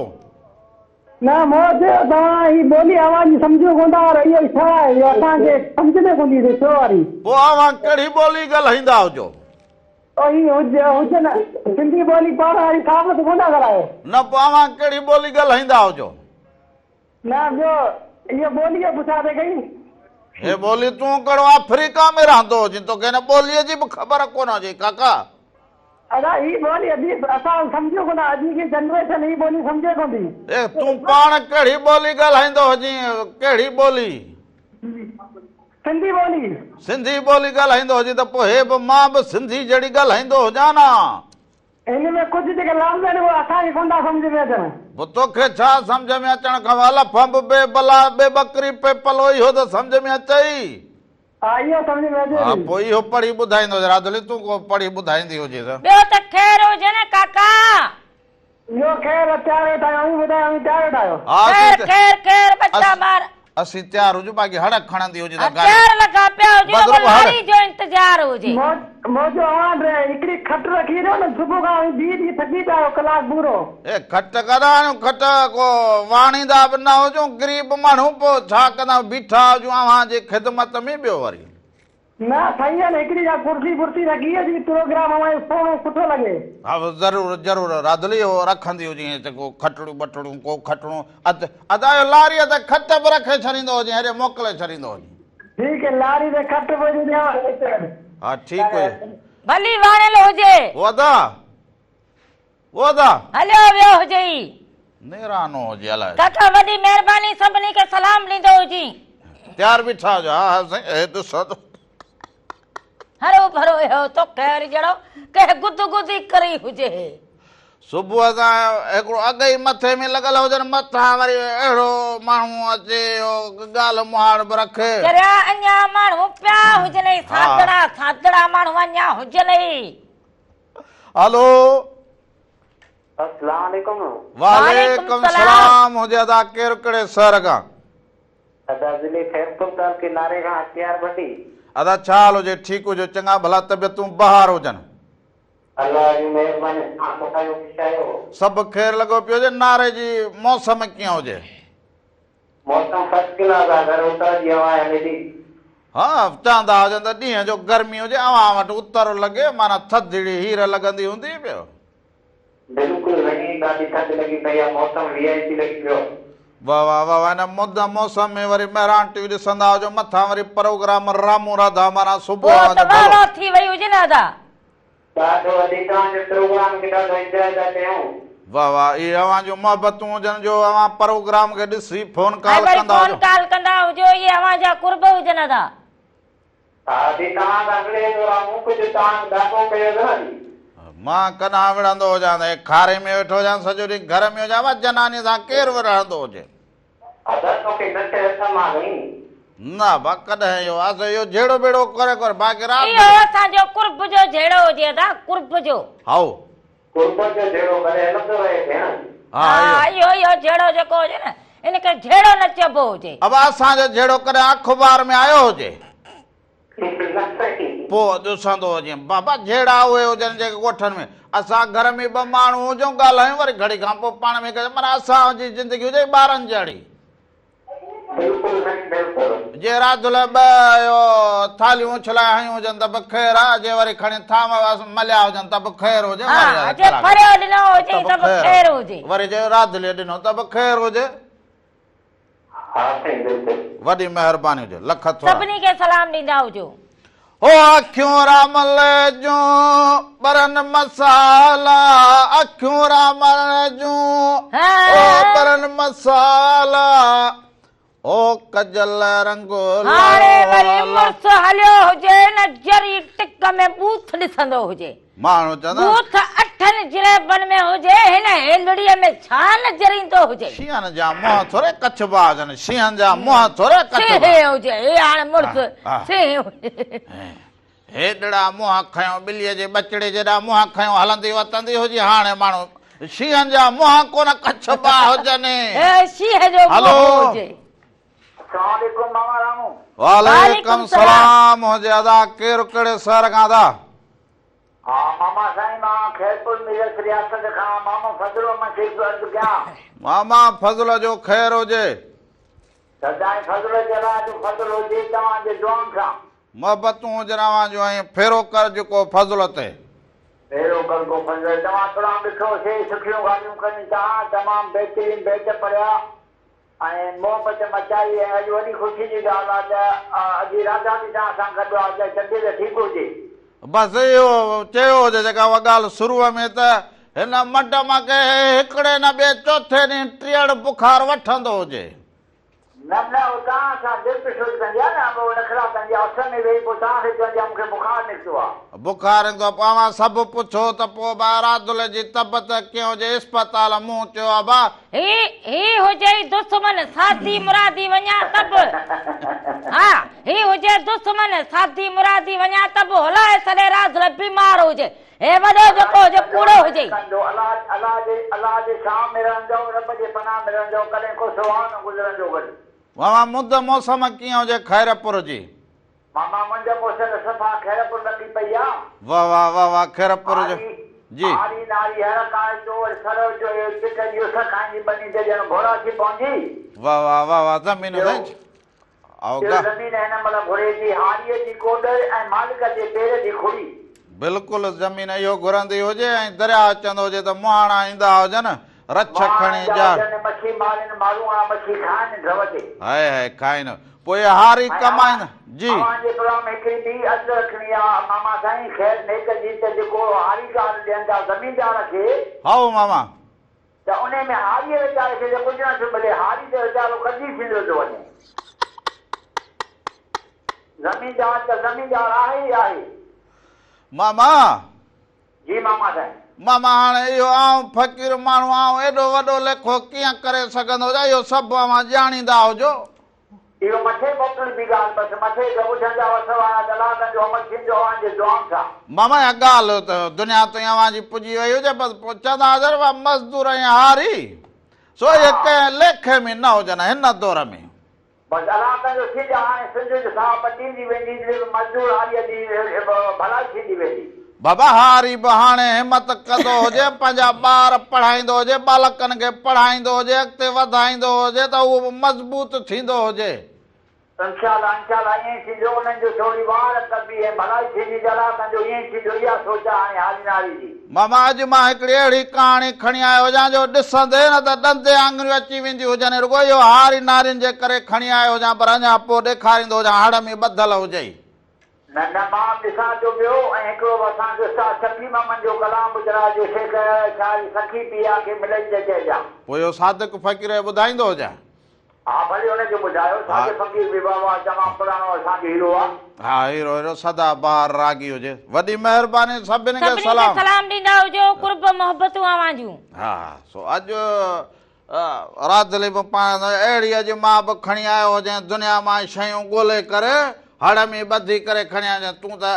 نه مون چيو توهان هي ٻولي اوهان جي سمجهون ڪونه ٿا پر اهو ڇا آهي اهو اسان کي سمجهه ۾ ڪونه ٿي اچي ڇو واري. پوء اوهان ڪهڙي ٻولي ڳالهائيندا هجو. او هي هجن سنڌي ٻولي پاڻ واري صاف ته ڪونه ٿا ڳالهايو. نه پوء اوهان ڪهڙي ٻولي ڳالهائيندا هجو. نه ٻيو اهو ٻولي جو پڇا ٿي ڪئي. هي ٻولي تون ڪهڙو آفريڪا ۾ رهندو هجين توکي هن ٻوليء جي به خبر ڪونه هجي ڪاڪا. ادا هي ٻولي اڄ اسان سمجهون ڪونه اڄ جي جنريشن هي ٻولي سمجهي ڪونه ٿي. اي تون پاڻ ڪهڙي ٻولي ڳالهائيندو هجين ڪهڙي ٻولي. سنڌي ٻولي. سنڌي ٻولي ڳالهائيندو هجين ته پوء هي به مان به سنڌي جهڙي ڳالهائيندو هجان ها. هن ۾ ڪجهه جيڪي لفظ آهن اهي اسان کي ڪونه ٿا سمجهه ۾ اچن. پوء توکي ڇا سمجهه ۾ اچڻ کپي الف انب بي بلا ٻي ٻڪري پيپلو اهو ته سمجهه ۾ اچئي. ها اهو سمجهه ۾ اچي ها ٿي. پوء اهو پڙهي ٻڌائيندو هجي راڌلي تون ڪو پڙهي ٻڌائيندي هجي ته. ٻيو ته خير هجي نه ڪاڪا. ٻيو خير تيار ويٺا آهيون اوهين ٻڌايو اوهين تيار ويٺا آهيو. ها خير اسين خير خير ٻچا ٻار. اسين تيار هجون باقي هڙ کڻندي هجي ته ها گاڏي. تيار لڳا پيا هجون بس رڳو رڳو هڙ. لاري جو انتظار هجي. موجو اوهان ڏي هڪڙي کٽ رکي ڏيو نه صبح کان اوهين بيهي بيهي ٿڪي پيا آهيو ڪلاڪ پورو. اي کٽ ڪڏهن آڻيون کٽ ڪو واڻيندا به نه هجون غريب ماڻهو پوء ڇا ڪندا بيٺا هجون اوهان جي خدمت ۾ ٻيو وري. نه سائين جن هڪڙي جا ڪرسي برسي رکي اچي پروگرام اوهان جو سهڻو سٺو لڳي. ها ضرور ضرور راڌلي اهو رکندي هجي ائين ته ڪو کٽڙيون ٻٽڙيون ڪو کٽڻو اڌ ادا اهو لاريء تي کٽ به رکي ڇڏيندو هجي هيڏي موڪلي ڇڏيندو هجي. ٺيڪ لاري تي کٽ به هجي ڏيان. ها ٺيڪ هجي. ڀلي واڻيل هجي. او ادا او ادا. هليو ويو هجئي. نيرانو هجي الائي. ڪاڪا وڏي مهرباني سڀني کي سلام ڏيندو هجين. تيار بيٺا هجو ها ها سائين هي ڏسو ته. هرو ڀرو اهو توکي وري جهڙو ڪنهن گد گدي ڪري هجي. صبح سان هڪڙو اڳ ئي مٿي ۾ لڳل هجن مٿان وري اهڙو ماڻهو اچي اهو ڳالهه مهاڙ به رکي. چريا اڃا ماڻهو پيا هجنئي سادڙا سادڙا ماڻهو اڃا هجنئي. هلو. السلام عليڪم. وعليڪم السلام هجي ادا ڪير ڪهڙي شهر کان. ادا ضلعي خيرپور تعلقي ناري کان اختيار ڀٽي. ادا ڇا حال هجي ٺيڪ هجو چڱا ڀلا طبيعتون بهار هجن. الله جون مهربانيون توهان ٻڌايو خوش آهيو. سڀ خير لڳو پيو هجي ناري جي موسم ڪيئن هجي. موسم فرسٽ ڪلاس آ گهر اتر جي هوا هلي ٿي. ها چوندا هجن ته ڏينهن جو گرمي هجي اوهان وٽ اتر لڳي معنيٰ ٿڌڙي هير لڳندي هوندي پيو. بلڪل سائين ڏاڍي ٿڌ لڳي پئي آ موسم وي آئي پي لڳي پيو. واه واه واه واه هن مد موسم ۾ وري مهراڻ ٽي وي ڏسندا هجو مٿان وري پروگرام رامون راڌا معنيٰ صبح پوء اوهان ته جو واه ڀلو. واه ٿي وئي هجي نه ادا. ڏاڍو وڏي توهان جي پروگرام کي ڏاڍو انجواء ٿا ڪيون. واه واه اهي اوهان جون محبتون هجن جو اوهان پروگرام کي ڏسي فون ۽ ڪال وري ڪندا فون هجو. ڪال ڪندا هجو اهي اوهان جا قرب هجن ادا. ها جي توهان سان ملي ٿو رامون ڪجهه توهان به ڏاڍو ڪيو ٿا جي. مان ڪڏهن وڙهندو هجان ته کاري ۾ ويٺو هجان سڄو ڏينهن گهر ۾ هجان وا جناني سان ڪير وڙهندو هجي. ادا توکي نه چيو ته مان وئين. نه با ڪڏهن اهو آسو اهو جهيڙو ٻيڙو ڪري ڪري باقي رات اهو اسان جو قرب جو جهيڙو هجي ادا قرب جو. هائو. قرب جو جهيڙو ڪري هلندو رهي ڀيڻ. ها ها اهو اهو جهيڙو جيڪو هجي نه ان کي جهيڙو نه چئبو هجي. ابا اسان جو جهيڙو ڪڏهن اخبار ۾ آيو هجي. نه سائين. پوء ڏسندو هجين بابا جهيڙا اهي هجن جيڪي ڳوٺن ۾ اسان گهر ۾ ٻه ماڻهو هجون ڳالهايون وري گهڙي کان پوء پاڻ ۾ ڪجي معنيٰ اسان جي زندگي هجي ٻارن جهڙي. بلڪل سائين بلڪل. جي راڌل ٻه اهو ٿالهيون اڇلائي هنيون هجن ته به خير آ جي وري کڻي ٿانو مليا هجن ته به خير هجي ها جي ڦريو ڏنو هجي ته به خير هجي. وري جي راڌلي ڏنو ته به خير هجي. ها سائين بلڪل. وڏي مهرباني هجي لک ٿورا. سڀني کي سلام ڏيندا هجو. هو اکيون رامل جون ٻرن مسالا اکيون رامل جون او ٻرن مسالا او ڪجل رنگ هاڻي وري مڙس هليو هجي نه جري ٽڪ ۾ ٻوٿ ڏسندو هجي. ماڻهو چوندا. ٻوٿ اٺن جريبن ۾ هجي، هن هيلڙيء ۾ ڇا نه جريندو هجي. شينهن جا منهن ٿوري ڪڇبا هجن، شينهن جا منهن ٿوري ڪڇبا. شينهن هجي، هي هاڻي مڙس شينهن هجي. هيڏڙا منهن کنيو، ٻليء جي ٻچڙي جيڏا منهن کنيو هلندي وتندي هجي، هاڻي ماڻهو شينهن جا منهن ڪونه ڪڇبا هجن. هي شينهن جو منهن هجي. السلام عليڪم ماما رامو. وعليڪم السلام هجي ادا، ڪير ڪهڙي شهر کان ادا؟ ها ماما سائين مان خيرپور ميرس رياست کان مامو فضل محمد شيخ پيو عرض ڪيان. ماما فضل جو خير هجي. سدائين فضل جي الله جو فضل هجي توهان جي دعائن سان. محبتون هجن اوهان جون ۽ ڦيرو ڪر جيڪو فضل تي. ڦيرو ڪر ڪو فضل توهان پروگرام ڏٺو سي سٺيون ڳالهيون ڪن توهان تمام بهترين بيت پڙهيا. ۽ محبت مچائي ۽ اڄ وڏي خوشي جي ڳالهه آ ته اڄ راڌا به توهان سان گڏ آ ته طبيعت ٺيڪ هجي. بس اهو چيو هجي جيڪا اها ڳالهه شروع ۾ ته هن منڊ مان ڪنهن هڪڙي نه ٻئي چوٿين ڏينهن ٽيئڙ بخار وٺندو هجي. نه نه هو توهان سان دل پي سوچ ڪندي آ نه پوء نخرا ڪندي آ اس ۾ ويهي پوء توهان کي چوندي آ مون کي بخار نڪتو آ. بخار نڪتو آ پوء اوهان سڀ پڇو ته پوء ڀاء رادل جي طبعت ڪيئن هجي اسپتال مون چيو ابا هي هي هجئي دشمن سادي مرادي وڃان ته به ها هي هجي دشمن سادي مرادي وڃان ته به هلائي سڏي راڌل بيمار هجي هي وڏو جيڪو هجي ڪوڙو هجئي. ڪندو الله الله جي الله جي ڇانو ۾ رهندؤ رب جي پناهه ۾ رهندؤ ڪڏهن ڪو سواء نه گذرندو گڏ. ماما مند موسم ڪيئن هجي خيرپور جي. ماما مند موسم صفا خيرپور لڳي پئي آ. واه واه واه واه خيرپور جو جي. آري ناري هر ڪا جو وري سرو جو اهو چڪ جي اس کائيندي ٻني تي ڄڻ گهوڙا ٿي پوندي. واه واه واه واه زمين سائين ٻيو زمين هن مهل گهري ٿي هاريء جي ڪوڏر ۽ مالڪ جي پير جي کڙي. بلڪل زمين اهو گهرندي هجي ۽ درياء چوندو هجي ته مهاڻا ايندا هجن رڇ مهاڻا کڻي ايندا ڄار. هجن مڇي مارين مارونئڙا مڇي کائن ڍؤ تي. هائي هائي کائن. پوء هاري ڪمائين جي. اوهان جي پروگرام ۾ هڪڙي ٻي عرض رکڻي آ ماما سائين خير نيڪ جي ته جيڪو هاري ڪارڊ ڏين ٿا زميندار کي. هائو ماما. ته انهي ۾ هاريء ويچاري کي ته ڪجهه نه ٿو ملي هاري ته ويچارو قرضي ٿيندو ٿو وڃي. زميندار ته زميندار آهي ئي آهي. ماما. جي ماما سائين. ماما هاڻي اهو آئون فقير ماڻهو آئون ايڏو وڏو ليکو ڪيئن ڪري سگهندو هجان اهو سڀ اوهان ڄاڻيندا هجو. اهو مٿي موڪلبي ٻي ڳالهه بس مٿي کي ٻڌڻ جا وس وارا ته الله تنهنجو عمل ٿيندو اوهان جي دعائن سان. ماما اها ڳالهه ته دنيا تائين اوهان جي پڄي وئي هجي بس پوء چوندا هجن اها مزدور ۽ هاري سو اهي ڪنهن ليکي ۾ نه هجن هن دور ۾. بس الله تنهنجو ٿيندي هاڻي سنڌ جو ساهه پٽيندي ويندي جڏهن به مزدور هاريء جي ڀلائي ٿيندي ويندي. بابا هاري به هاڻي همت ڪندو هجي پنهنجا ٻار پڙهائيندو هجي ٻالڪن کي پڙهائيندو هجي اڳتي وڌائيندو هجي ته اهو به مضبوط ٿيندو هجي. انشاء الله انشاء الله ائين ئي ٿيندو انهن جو ٿوري واهر ڪبي ۽ ڀلائي ٿيندي ته الله تنهنجو ائين ئي ٿيندو اها سوچ آهي هاڻي هاري ناري جي. ماما اڄ مان هڪڙي اهڙي ڪهاڻي کڻي آيو هجان جو ڏسندي نه ته ڏندي آڱريون اچي وينديون هجن ۽ رڳو اهو هاري نارين جي ڪري کڻي آيو هجان پر اڃا پوء ڏيکاريندو هجان هڙ ۾ ٻڌل هجئي. نه نه مان به ڏسان ٿو پيو ۽ هڪڙو به اسان کي استاد شفيع محمد جو ڪلام ٻڌراء جو شيخ شاعر سخي پيا کي ملئي ته چئجان. پوء اهو صادق فقير کي ٻڌائيندو هجان. ها ڀلي ان جو ٻڌايو. صادق فقير به بابا تمام پراڻو اسان جو هيرو آ. ها هيرو هيرو سدا بهار راڳي هجي. وڏي مهرباني سڀني کي سڀني کي سلام. سلام ڏيندا هجو قرب محبتون اوهان جون. ها سو اڄ رات به پاڻ اهڙي اڄ مان به کڻي آيو هجين دنيا مان شيون ڳولي ڪري هڙ ۾ ٻڌي ڪري کڻي آيو هجين تون ته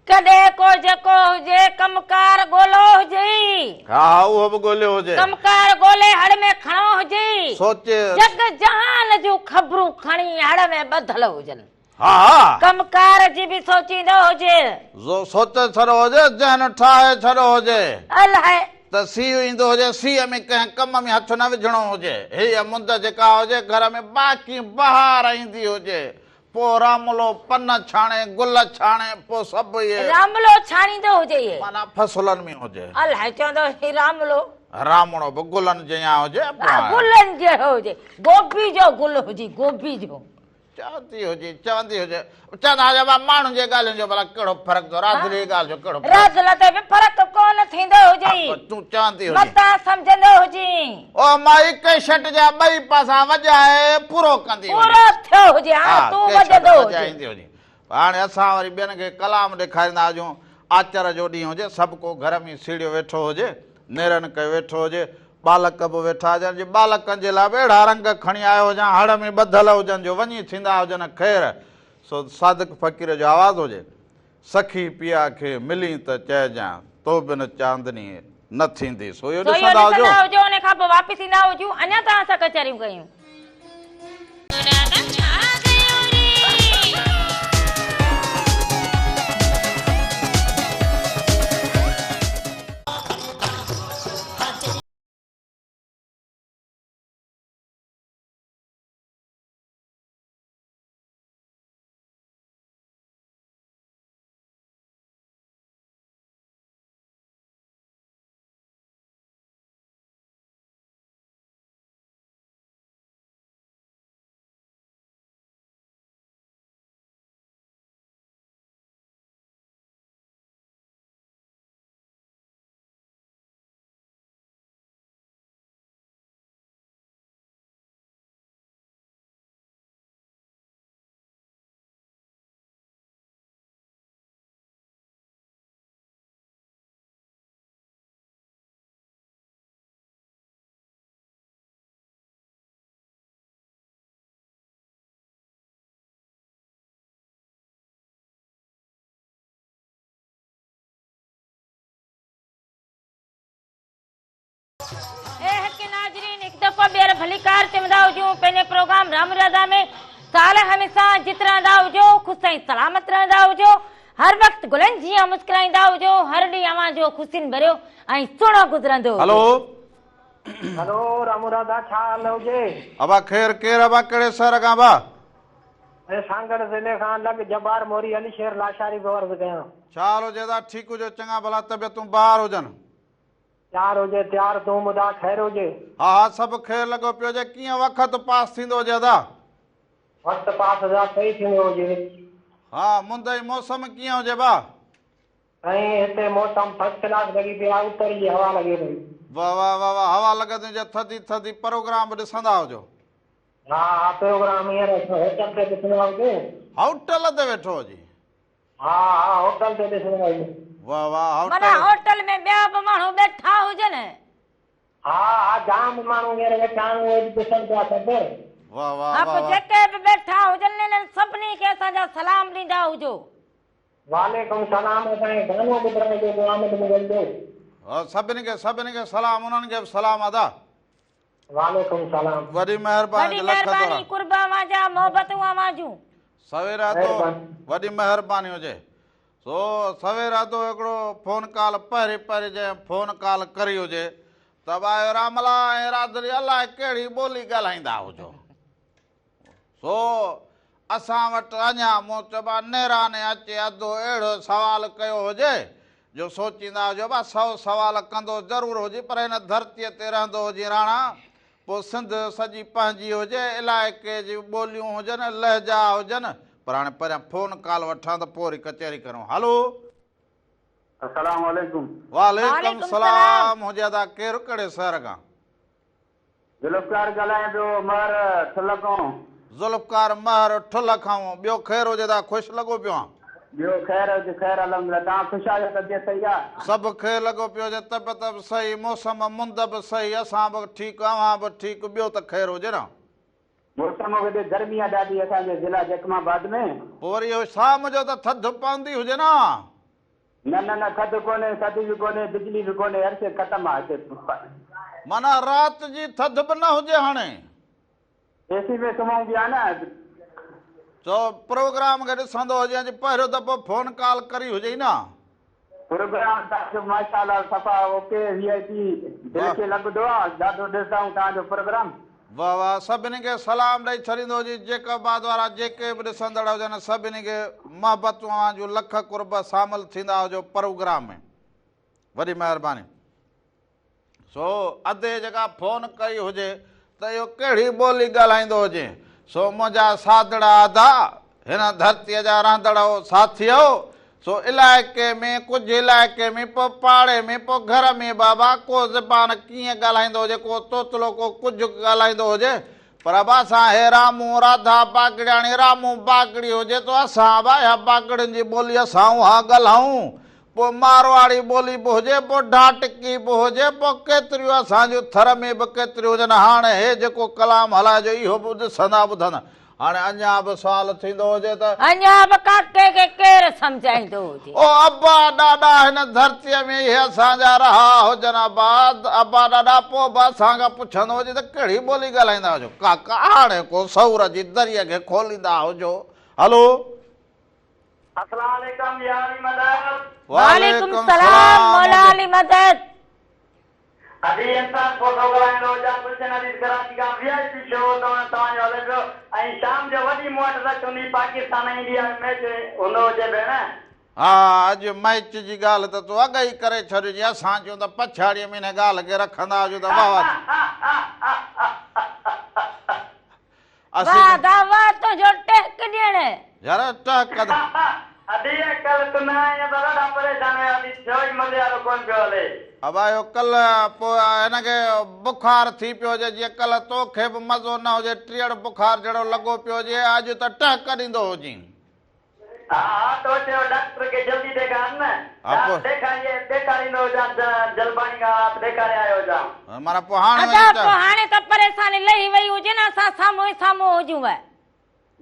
ڪڏهن ڪو جيڪو هجي ڪم ڪار ڳولو هجئي. ها ها اهو به ڳوليو هجي. ڪم ڪار ڳولي هڙ ۾ کڻو هجئي. سوچي. جڳ جهان جون خبرون کڻي هڙ ۾ ٻڌل هجن. ها ها. ڪم ڪار جي به سوچيندو هجي. سوچي ڇڏيو هجي ذهن ٺاهي ڇڏيو هجي. الائي. ته سيء ايندو هجي سيء ۾ ڪنهن ڪم ۾ هٿ نه وجهڻو هجي. هيء مند جيڪا هجي گهر ۾ باقي بهار ايندي هجي. پوء راملو پن ڇاڻي، گل ڇاڻي، پوء سڀ اهي. راملو ڇاڻيندو هجي اهي. معنيٰ فصلن ۾ هجي. الائي چوندو هي راملو. رامڻو به گلن جيان هجي. ها گلن جهڙو هجي. گوبي جو گل هجي گوبي جو. چوندي هجي چوندي هجي. چوندا هجي ابا ماڻهن جي ڳالهين جو ڀلا ڪهڙو فرق ٿو راڌلي جي ڳالهه جو ڪهڙو فرق. راڌل تي به فرق ڪونه ٿيندو هجي. تون چوندي هجين. متان سمجهندو هجين. او مائي ڪيشٽ جا ٻئي پاسا وڄائي پورو ڪندي هجي. پورو ٿيو هجي هاڻ تون وڄندو هجين. وڄائيندي هجي. هاڻي اسان وري ٻين کي ڪلام ڏيکاريندا هجون. آچر جو ڏينهن هجي سڀ ڪو گهر ۾ سيڙيو ويٺو هجي. نيرن ڪيو ويٺو هجي. ٻالڪ به ويٺا هجن. جي ٻالڪن جي لاء به اهڙا رنگ کڻي آيو هجان هڙ ۾ ٻڌل هجن جو وڃي ٿيندا هجن خير سو صادق فقير جو آواز هجي. سکي پيا کي ملين ته چئجان، تو بن چاندني نه ٿيندي. سو اهو سو اهو ڏسندا هجو. ڏسندا هجو، ان کان پوء واپس ايندا هجون، اڃا توهان سان ڪچهريون ڪيون. راڌا ڇا ڪيو ري. اي حق ناظرين هڪ دفعو ٻيهر ڀليڪار چوندا هجون پنهنجي پروگرام رام راڌا ۾ سال هميشه جت رهندا هجو خوش ۽ سلامت رهندا هجو هر وقت گلن جيان مسڪرائيندا هجو هر ڏينهن اوهان جو خوشين ڀريو ۽ سهڻو گذرندو هجي. هلو. هلو رام راڌا ڇا حال هجي. ابا خير ڪير ابا ڪهڙي شهر کان ابا. ۽ سانگهڙ ضلعي کان لڳ جبار موري علي شير لاشاري پيو عرض ڪيان. ڇا حال هجي ادا ٺيڪ هجو چڱا ڀلا طبيعتون بهار هجن. تيار هجي تيار تون ٻڌاء خير هجي. ها ها سڀ خير لڳو پيو هجي ڪيئن وقت پاس ٿيندو هجي ادا. وقت پاس ادا صحيح ٿيندو هجي. ها مند ۽ موسم ڪيئن هجي ڀاء؟ سائين هتي موسم فرسٽ ڪلاس لڳي پئي آهي اتر جي هوا لڳي پئي. واه واه واه واه هوا لڳندي هجي ٿڌي ٿڌي پروگرام به ڏسندا هجو. ها ها پروگرام هينئر اسان هوٽل تي ڏسندا هجون. هوٽل تي ويٺو هجي. ها ها هوٽل تي ڏسندا هجون. واه واه معنيٰ هوٽل. هوٽل ۾ ٻيا به ماڻهو ٻيٺا هجن. ها ها جام ماڻهو هينئر ويٺا آهن اهي به ڏسن پيا سڀ. واه واه ها واه پوء واه. جيڪي به ٻيٺا هجن انهن سڀني کي اسان جا سلام ڏيندا هجو. وعليڪم سلام اسان کي گانو ٻڌرائجو محمد مغل جو. ها سڀني کي سڀني کي سلام انهن کي به سلام ادا. وعليڪم سلام. وڏي مهرباني وڏي لک ٿورا. مهرباني قرب اوهان جا محبتون اوهان جون. سوير ادو وڏي مهرباني هجي. سو سوير ادو هڪڙو فون ڪال پهرين پهرين جنهن فون ڪال ڪري هجي ته ڀائي راملا ۽ راڌلي الائي ڪهڙي ٻولي ڳالهائيندا هجو. سو اسان وٽ اڃا مون چيو ڀا نيراني اچي ادو اهڙو سوال ڪيو هجي جو سوچيندا هجو ڀا سو سوال ڪندو ضرور هجي پر هن ڌرتيء تي رهندو هجين راڻا پوء سنڌ سڄي پنهنجي هجي علائقي جون ٻوليون هجن لهجا هجن پر هاڻي پهريان فون ڪال وٺان ته پوء وري ڪچهري ڪريون هلو. السلام عليڪم. وعليڪم سلام هجي ادا ڪير ڪهڙي شهر کان. ذوالفقار ڳالهايان پيو مهر ٺلهه کان. ذوالفقار مهر ٺلهه کان ٻيو خير هجي ادا خوش لڳو پيو آن. ٻيو خير هجي خير الحمدلله توهان خوش آهيو طبيعت صحيح آ. سڀ خير لڳو پيو هجي طبيعت به صحيح موسم مند به صحيح اسان به ٺيڪ اوهان به ٺيڪ ٻيو ته خير هجي نه. موسم هيڏي گرمي آ ڏاڍي اسان جي ضلع جيڪب آباد ۾. پوء وري اهو شام جو ته ٿڌ پوندي هجي نه. نه نه نه ٿڌ ڪونهي ٿڌ به ڪونهي بجلي به ڪونهي هر شي ختم آ هتي. معنيٰ رات جي ٿڌ به نه هجي هاڻي. اي سي ۾ سمهون پيا نه. سو پروگرام کي ڏسندو هجين اڄ پهريون دفعو فون ڪال ڪري هجئي نه. پروگرام توهان جو ماشاءالله صفا اوڪي وي آئي پي دل کي لڳندو آ ڏاڍو ڏسندا آهيون توهان جو پروگرام. واه واه سڀني کي سلام ڏئي ڇڏيندو هجي جيڪب آباد وارا جيڪي به ڏسندڙ هجن سڀني کي محبتون اوهان جون لک قرب شامل ٿيندا هجو پروگرام ۾ وڏي مهرباني. سو ادي جيڪا فون ڪئي هجي ته اهو ڪهڙي ٻولي ڳالهائيندو هجي سو منهنجا سادڙا ادا هن ڌرتيء جا رهندڙؤ ساٿيؤ سو علائقي ۾ ڪجهه علائقي ۾ پوء پاڙي ۾ پوء گهر ۾ بابا ڪو زبان ڪيئن ڳالهائيندو هجي ڪو توتلو ڪو ڪجهه ڳالهائيندو هجي پر ابا اسان هي رامون راڌا باگڙياڻي رامون باگڙي هجي تو اسان ابا اها باگڙين جي ٻولي اسان اها ڳالهائون پوء مارواڙي ٻولي به هجي پوء ڍاٽڪي به هجي پوء ڪيتريون اسان جون ٿر ۾ به ڪيتريون هجن هاڻ هي جيڪو ڪلام هلائجو اهو به ڏسندا ٻڌندا هاڻي اڃا به سوال ٿيندو هجي ته. اڃا به ڪاڪي کي ڪير سمجهائيندو هجي. او ابا ڏاڏا هن ڌرتيء ۾ اهي اسان جا رها هجن ابا ابا ڏاڏا پوء به اسان کان پڇندو هجي ته ڪهڙي ٻولي ڳالهائيندا هجو ڪاڪا هاڻي ڪو سئور جي دريء کي کوليندا هجو هلو. السلام عليڪم يا علي مدد. وعليڪم السلام مولا علي مدد. ادي انسان کوسو ڳالهائيندو هجان گلشن عزيز ڪراچي کان وي آئي پي شو توهان توهان جو هلي پيو ۽ شام جو وڏي مون وٽ رش هوندي پاڪستان ۽ انڊيا جو ميچ هوندو هجي ڀيڻ. ها اڄ ميچ جي ڳالهه ته تو اڳ ئي ڪري ڇڏي جي اسان چيون ته پڇاڙيء ۾ ان ڳالهه کي رکندا هجون ته واه واه واه ادا واه تنهنجو ٽهڪ ڏيڻ. يار ٽهڪ ته. ادي ڪلهه تون نه آئين اسان ڏاڍا پريشان هياسين ٿيو ئي مزي وارو ڪونه پيو هلي. ابا اهو ڪلهه پوء هن کي بخار ٿي پيو هجي جيئن ڪلهه توکي به مزو نه هجي ٽيئڙ بخار جهڙو لڳو پيو هجي اڄ ته ٽهڪ ڏيندو هجين. ها ها تو چيو ڊاڪٽر کي جلدي ڏيکار نه رات ڏيکاري ڏيکاريندو هجان جلباڻي کان رات ڏيکاري آيو هجان. معنيٰ پوء هاڻي ادا پوء هاڻي ته پريشاني لهي وئي هجي نه اسان سامهون ئي سامهون هجون.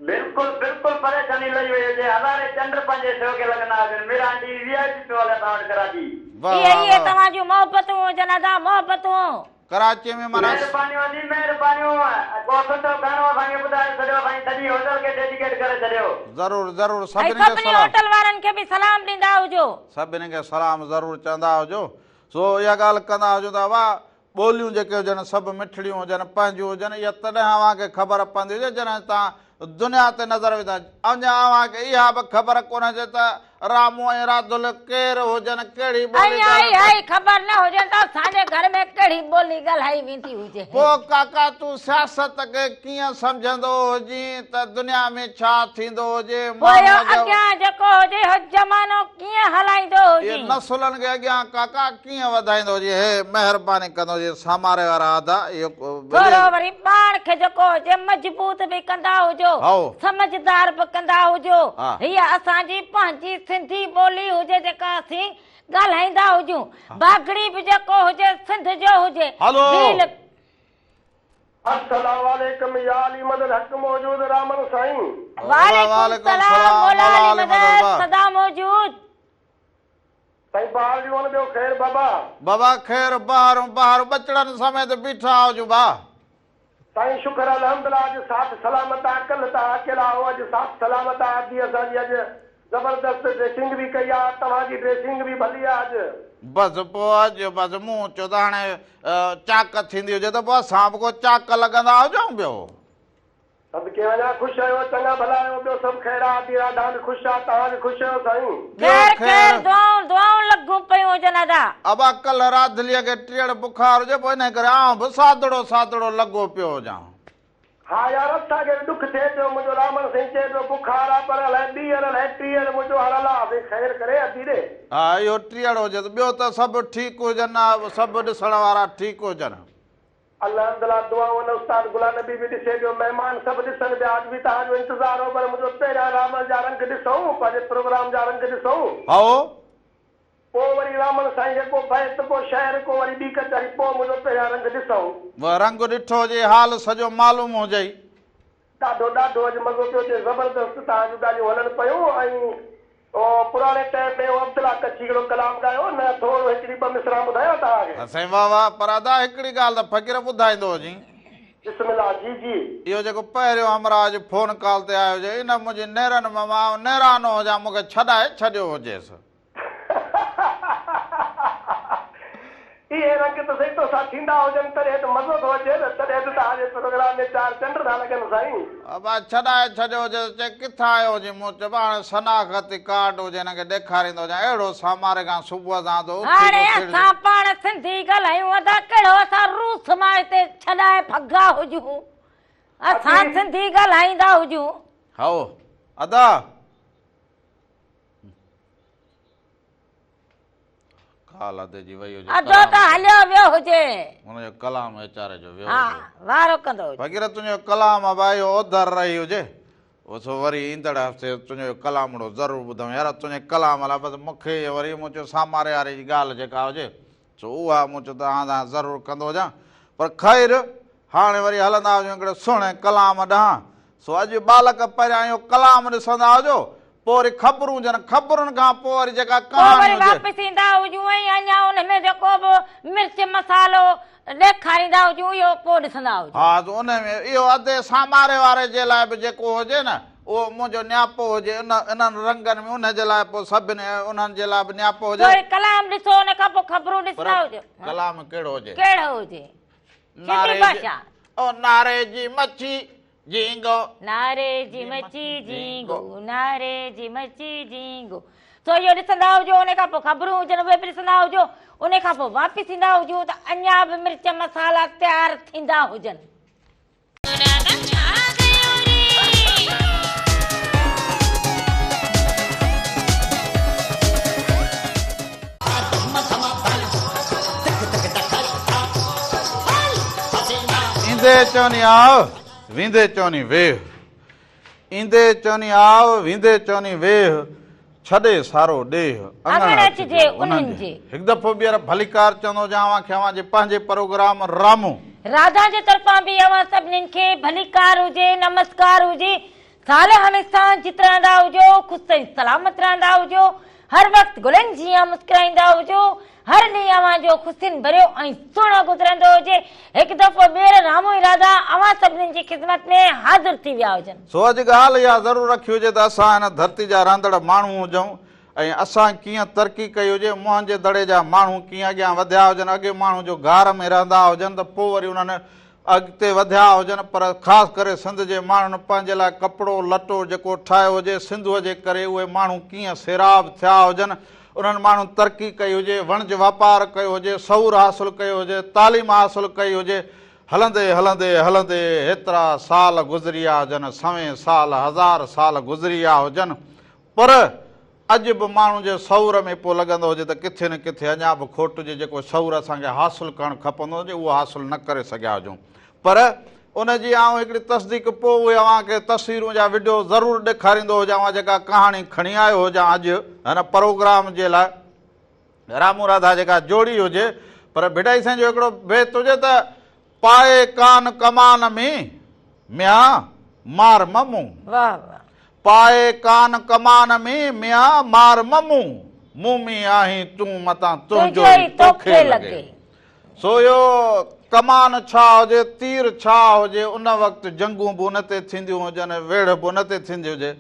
بلڪل بلڪل پريشاني لهي وئي هجي هزارين چنڊ پنهنجي شو کي لڳندا هجن ميران ٽي وي وي آء پي پيو هلي اسان وٽ ڪراچي. واه اهي واه اهي واه. توهان جون محبتون هجن ادا محبتون. ڪراچيء ۾ معنيٰ. مهربانيون ادي مهربانيون ڪو سٺو گانو اسان کي ٻڌائي ڇڏيو اسان جي سڄي هوٽل کي ڊيڊيڪيٽ ڪري ڇڏيو. ضرور ضرور ۽ سڀني کي سڀني سلام. هوٽل وارن کي به سلام ڏيندا هجو. سڀني کي سلام ضرور چوندا هجو. سو اها ڳالهه ڪندا هجون ته ابا ٻوليون جيڪي هجن سڀ مٺڙيون هجن پنهنجون هجن اها تڏهن اوهان کي خبر پوندي هجي جڏهن توهان دنيا تي نظر وجهندا اڃا اوهان کي اها به خبر ڪونه هجي ته رامو ۽ راڌل ڪير هجن، ڪهڙي ٻولي اڃا ڳالهائين. اها ئي خبر نه هجين ته اسان جي گهر ۾ ڪهڙي ٻولي ڳالهائي ويندي هجي. پوء ڪاڪا تون سياست کي ڪيئن سمجهندو هجين ته دنيا ۾ ڇا ٿيندو هجي، پوء ماڻهو اهو اڳيان. اڳيان جيڪو هجي اهو زمانو ڪيئن هلائيندو اهي هجين. نسلن کي اڳيان ڪاڪا ڪيئن وڌائيندو هجين، هي مهرباني ڪندو هجين ساماري وارا ادا اهو ٿورو وري پاڻ کي جيڪو هجي مضبوط به ڪندا هجو، هائو. سمجهدار به ڪندا هجو. ها. هيء اسان جي پنهنجي سنڌي ٻولي هجي جيڪا اسين ڳالهائيندا هجون. باگڙي به جيڪو هجي سنڌ جو هجي. هلو. ڀيل. السلام عليڪم يا علي مدد حق موجود رامن سائين. وعليڪم السلام مولا علي مدد سدا موجود. سائين بهار ڏيون ٻيو خير بابا. بابا خير بهارون بهار ٻچڙن سميت بيٺا هجون ڀا. سائين شڪر الحمدلله اڄ ساٿ سلامت آ ڪلهه توهان اڪيلا هو اڄ ساٿ سلامت آ ادي اسان جي اڄ زبردست ڊريسنگ به ڪئي آ توهان جي ڊريسنگ به ڀلي آ اڄ. بس پوء اڄ بس مون چيو ته هاڻي چاڪ ٿيندي هجي ته پوء اسان به ڪو چاڪ لڳندا هجون پيو. صدقي وڃان خوش آهيو چڱا ڀلا آهيو ٻيو سڀ خير آ ادي راڌا به خوش آ توهان به خوش آهيو سائين. ٻيو خير خير. خير دعائون دعائون لڳون پيون هجن ادا. ابا ڪلهه راڌليء کي ٽيئڙ بخار هجي پوء انهي ڪري آئون به سادڙو سادڙو لڳو پيو هجان. ها يار اسان کي به ڏک ٿئي پيو منهنجو رامڻ سائين چئي پيو بخار آ پر الائي ٻيهر الائي ٽيهڙ منهنجو هاڻ الله سائين خير ڪري ادي ڏي. ها اهو ٽيئڙ هجي ته ٻيو ته سڀ ٺيڪ هجن ها سڀ ڏسڻ وارا ٺيڪ هجن. الحمدلله دعائون ان استاد غلام نبي به ڏسي پيو مهمان سڀ ڏسن پيا اڄ به توهان جو انتظار هو پر منهنجو پهريان رامڻ جا رنگ ڏسون پنهنجي پروگرام جا رنگ ڏسون. هائو. پوء وري رامڻ سائين کي ڪو بيت ڪو شعر ڪو وري ٻي ڪچهري پوء منهنجو پهريان رنگ ڏسون. رنگ ڏٺو هجئي حال سڄو معلوم هجئي. ڏاڍو ڏاڍو اڄ مزو پيو اچي زبردست توهان جون ڳالهيون هلن پيون ۽ او پراڻي ٽائيم ۾ او عبدالله ڪڇي هڪڙو ڪلام ڳايو نه ٿورو هڪڙي ٻه مصرعا ٻڌايان توهان کي. سائين واه واه پر ادا هڪڙي ڳالهه ته فقير ٻڌائيندو هجين. بسم الله جي جي. اهو جيڪو پهريون همراهه اڄ فون ڪال تي آيو هجي ان منهنجي نيرن مان آئون نيرانو هجان مون کي ڇڏائي ڇڏيو هجيس. اهي رنگ ته سائين توسان ٿيندا هجن تڏهن ته مزو ٿو اچي نه تڏهن ته توهان جي پروگرام ۾ چار چنڊ ٿا لڳن سائين. ابا ڇڏائي ڇڏيو هجيس چي ڪٿان آيو هجين مون چيو هاڻي شناختي ڪارڊ هجي هن کي ڏيکاريندو هجان اهڙو ساماري کان صبح سان ٿو اٿي هاڻي اٿيڙجي. اسان پاڻ سنڌي ڳالهايون ادا ڪهڙو اسان روس مان هتي ڇڏائي ڀڳا هجون اسان سنڌي ڳالهائيندا هجون. هائو ادا. ڪال ادي جي وئي هجي ادو ته هليو ويو هجي. هن جو ڪلام ويچاري جو ويو ها هجي. وارو ڪندو هجي. فقير تنهنجو ڪلام ابا اهو اوڌر رهي هجي سو وري ايندڙ هفتي تنهنجو ڪلامڙو ضرور ٻڌم يار تنهنجي ڪلام لاء بس مون کي وري مون چيو ساماري واري جي ڳالهه جيڪا هجي سو اها مون چيو ته هان سان ضرور ڪندو هجان پر خير هاڻي وري هلندا هجون هڪڙي سهڻي ڪلام ڏانهن سو اڄ ٻالڪ پهريان اهو ڪلام ڏسندا هجو پوء وري خبرون هجن خبرن کان پوء وري جيڪا پوء وري ڪهاڻي هجي. واپس ايندا هجون ۽ اڃا ان ۾ جيڪو به مرچ مصالحو ڏيکاريندا هجون اهو پوء ڏسندا هجون. ها ته ان ۾ اهو ادي ساماري واري جي لاء به جيڪو هجي نه اهو منهنجو نياپو هجي ان انهن رنگن ۾ ان جي لاء پوء سڀني انهن جي لاء به نياپو هجي. پوء ڪلام ڏسو ان کان پوء خبرون پر ڏسندا هجو. ڪلام ڪهڙو هجي؟ ڪهڙو هجي؟ سنڌي ناري جي ڀاشا. او ناري جي مڇي جهينگو. ناري جي مڇي جهينگو ناري جي مڇي جهينگو سو اهو ڏسندا هجو ان کان پوء خبرون هجن اهي به ڏسندا هجو ان کان پوء واپس ايندا هجون ته اڃا به مرچ مصالحا تيار ٿيندا هجن. راڌا ڇا ڪيو ري. ايندي چوني آء، ويندي چوني ويهه. ايندي چوني آء، ويندي چوني ويهه، ڇڏي سارو ڏيهه، اڱڻ اچجي انهن جي. هڪ دفعو ٻيهر ڀليڪار چوندو هجان اوهان کي اوهان جي پنهنجي پروگرام رامو. راڌا جي طرفان به اوهان سڀنين کي ڀليڪار هجي، نمسڪار هجي. سال هميشه جت رهندا هجو، خوش ۽ سلامت رهندا هجو، هر وقت گلن جيان مسڪرائيندا هجو، هر ڏينهن اوهان جو خوشين ڀريو ۽ سهڻو گذرندو هجي. هڪ دفعو ٻيهر رامو ۽ راڌا اوهان سڀنين جي خدمت ۾ حاضر ٿي ويا هجن. سو اڄ ڳالهه اها ضرور رکي هجي ته اسان هن ڌرتي جا رهندڙ ماڻهو هجون ۽ اسان ڪيئن ترقي ڪئي هجي، موهن جي دڙي جا ماڻهو ڪيئن اڳيان وڌيا هجن، اڳي ماڻهو جو غار ۾ رهندا هجن ته پوء وري انهن اڳتي وڌيا هجن پر خاص ڪري سنڌ جي ماڻهن پنهنجي لاء ڪپڙو لٽو جيڪو ٺاهيو هجي سنڌوء جي ڪري اهي ماڻهو ڪيئن سيراب ٿيا هجن انهن ماڻهن ترقي ڪئي هجي وڻج واپار ڪيو هجي شعور حاصل ڪيو هجي تعليم حاصل ڪئي هجي هلندي هلندي هلندي هيترا سال گذري ويا هجن سوين سال هزار سال گذري ويا هجن پر اڄ به ماڻهو جي شعور ۾ پوء لڳندو هجي ته ڪٿي نه ڪٿي اڃا به کوٽ هجي جيڪو شعور اسان کي حاصل ڪرڻ کپندو هجي اهو حاصل نه ڪري سگهيا هجون پر ان جي آئون هڪڙي تصديق پوء اهي اوهان کي تصويرون يا وڊيو ضرور ڏيکاريندو هجان اوهان جيڪا ڪهاڻي کڻي آيو هجان اڄ هن پروگرام جي لاء رامو راڌا جيڪا جوڙي هجي پر ڀٽائي سائين جو هڪڙو بيت هجي ته پائي ڪان ڪمان ۾ ميان مار م مون. واه واه. پائي ڪان ڪمان ۾ ميان مار م مون، مون ۾ آهين تون متان تنهنجو ئي توکي لڳي. سو اهو ڪمان ڇا هجي، تير ڇا هجي، ان وقت جنگون به ان تي ٿينديون هجن، ويڙهه به ان تي ٿيندي هجي،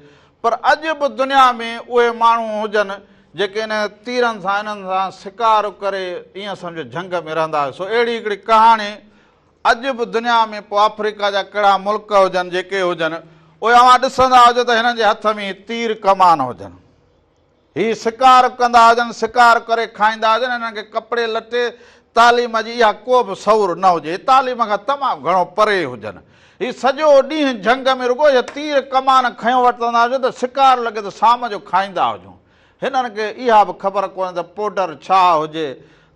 پر اڄ به دنيا ۾ اهي ماڻهو هجن جيڪي انهن تيرن سان انهن سان شڪار ڪري ائين سمجهو جهنگ ۾ رهندا هيا. سو اهڙي هڪڙي ڪهاڻي اڄ به دنيا ۾ پوء آفريڪا جا ڪهڙا ملڪ هجن جيڪي هجن اهي اوهان ڏسندا هجو ته هنن جي هٿ ۾ تير ڪمان هجن. هي شڪار ڪندا هجن، شڪار ڪري کائيندا هجن، هنن کي ڪپڙي لٽي، تعليم جي اها ڪو به شعور نه هجي، هي تعليم کان تمام گهڻو پري هجن. هي سڄو ڏينهن جهنگ ۾ رڳو اهي تير ڪمان کنيو وتندا هجن ته شڪار لڳي ته شام جو کائيندا هجون. هنن کي اها به خبر ڪونهي ته پوڊر ڇا هجي،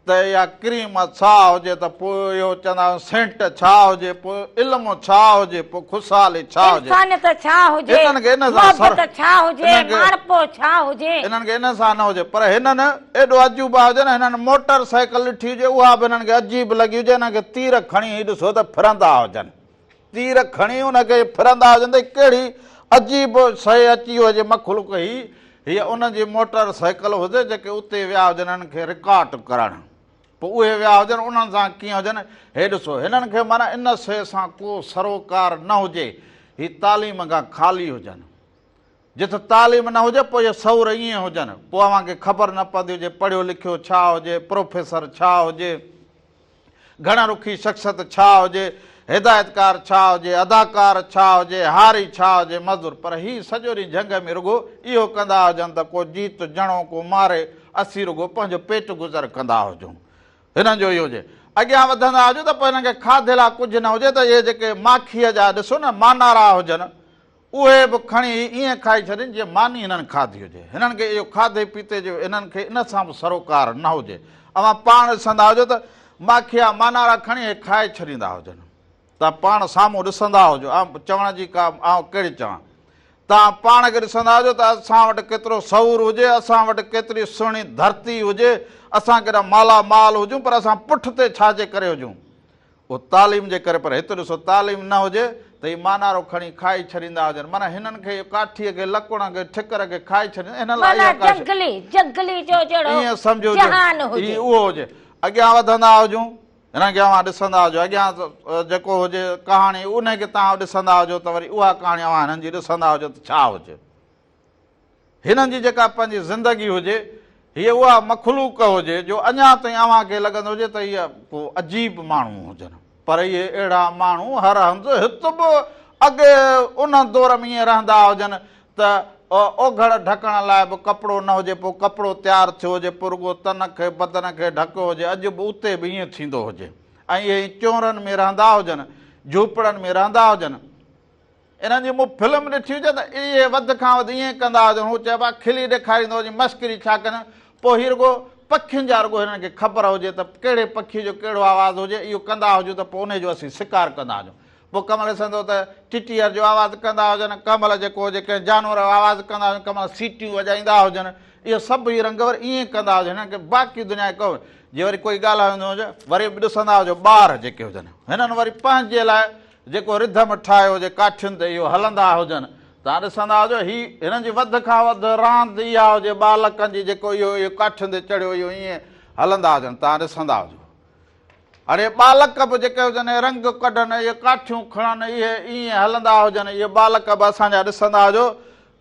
ته اها ڪريم ڇا هجي ته پوء اهو چوندا آهيون سينٽ ڇا هجي پوء علم ڇا هجي پوء خوشحالي ڇا هجي. انسانيت ڇا هجي، انهن کي ان سان سر محبت ڇا هجي، انهن کي ماڻهپو ڇا هجي. انهن کي ان سان نه هجي پر هنن ايڏو عجوبا هجن هنن موٽر سائيڪل ڏٺي هجي اها به هنن کي عجيب لڳي هجي هنن کي تير کڻي هي ڏسو ته ڦرندا هجن. تير کڻي ان کي ڦرندا هجن ته ڪهڙي عجيب شيء اچي هجي مخلوق هي هيء ان جي موٽر سائيڪل هجي جيڪي اتي ويا هجن انهن کي رڪارڊ ڪرڻ پوء اهي ويا هجن انهن سان ڪيئن هجن هي ڏسو هنن کي معنيٰ ان شيء سان ڪو سروڪار نه هجي هي تعليم کان خالي هجن جت تعليم نه هجي پوء اهي شعور ائين هجن پوء اوهان کي خبر نه پوندي هجي پڙهيو لکيو ڇا هجي پروفيسر ڇا هجي گهڻ رخي شخصيت ڇا هجي، هدايتڪار ڇا هجي، اداڪار ڇا هجي، هاري ڇا هجي، مزدور، پر هي سڄو ڏينهن جهنگ ۾ رڳو اهو ڪندا هجن ته ڪو جيت جڻو ڪو ماري، اسين رڳو پنهنجو پيٽ گذر ڪندا هجون. هنن جو اهو هجي. اڳيان وڌندا هجون ته پوء هنن کي کاڌي لاء ڪجهه نه هجي ته اهي جيڪي ماکيء جا ڏسو نه مانارا هجن، اهي به کڻي ائين کائي ڇڏين جيئن ماني هنن کاڌي هجي. هنن کي اهو کاڌي پيتي جو هنن کي ان سان به سروڪار نه هجي. اوهان پاڻ ڏسندا هجو ته ماکيا مانارا کڻي اهي کائي ڇڏيندا هجن. توهان پاڻ سامهون ڏسندا هجو. آئون چوڻ جي ڪا آئون ڪهڙي چوان. توهان پاڻ کي ڏسندا هجو ته اسان وٽ ڪيترو شعور هجي، اسان وٽ ڪيتري سهڻي ڌرتي هجي، اسان ڪيڏا مالا مال هجون پر اسان پٺتي ڇا جي ڪري هجون؟ اهو تعليم جي ڪري پر هت ڏسو تعليم نه هجي ته هي مانارو کڻي کائي ڇڏيندا هجن معنيٰ هنن کي اهو ڪاٺيء کي لڪڻ کي ٺڪر کي کائي ڇڏيندا هنن لاء معنيٰ اها ڪا شيء جنگلي جنگلي جو جهڙو ائين سمجهو جو جهان هي هجي. اهو هجي اڳيان وڌندا هجون هنن کي اوهان ڏسندا هجو اڳيان جيڪو هجي ڪهاڻي انهي کي توهان ڏسندا هجو ته وري اها ڪهاڻي اوهان هنن جي ڏسندا هجو ته ڇا هجي. هنن جي جيڪا پنهنجي زندگي هجي، هيء اها مخلوق هجي جو اڃا تائين اوهان کي لڳندو هجي ته هيء ڪو عجيب ماڻهو هجن. پر اهي اهڙا ماڻهو هر هنڌ هت به اڳي ان دور ۾ ائين رهندا هجن ته اوگهڙ ڍڪڻ لاء به ڪپڙو نه هجي، پوء ڪپڙو تيار ٿيو هجي، پوء رڳو تن کي بدن کي ڍڪيو هجي، اڄ به اتي به ائين ٿيندو هجي ۽ اهي چونرن ۾ رهندا هجن، جهوپڙن ۾ رهندا هجن. انهن جي مون فلم ڏٺي هجي ته اهي وڌ کان وڌ ائين ڪندا هجن، هو چئبو آهي کلي ڏيکاريندو هجي، مشڪري ڇا ڪن، پوء هي رڳو پکين جا رڳو هنن کي خبر هجي ته ڪهڙي پکيء جو ڪهڙو آواز هجي، اهو ڪندا هجون ته پوء انهي جو اسين شڪار ڪندا هجون. پوء ڪنهن مهل ڏسندو ته ٽٽيهر جو آواز ڪندا هجن، ڪنهن مهل جيڪو هجي ڪنهن جانور جو آواز ڪندا هجن، ڪنهن مهل سيٽيون وڄائيندا هجن، اهو سڀ هي رنگ وري ائين ڪندا هجن، هنن کي باقي دنيا جي ڪو جي وري ڪوئي ڳالهائيندو هجي وري به ڏسندا هجو ٻار جيڪي هجن هنن وري پنهنجي لاء جيڪو رڌم ٺاهيو هجي ڪاٺين تي اهو هلندا هجن. توهان ڏسندا هجو هي هنن جي وڌ کان وڌ راند اها هجي ٻالڪن جي جيڪو اهو اهو ڪاٺين تي چڙهيو اهو ائين هلندا هجن توهان ڏسندا هجو. اڙي ٻالڪ به جيڪي هجن اهي رنگ ڪڍن اهي ڪاٺيون کڻن اهي ائين هلندا هجن اهي ٻالڪ به اسان جا ڏسندا هجو.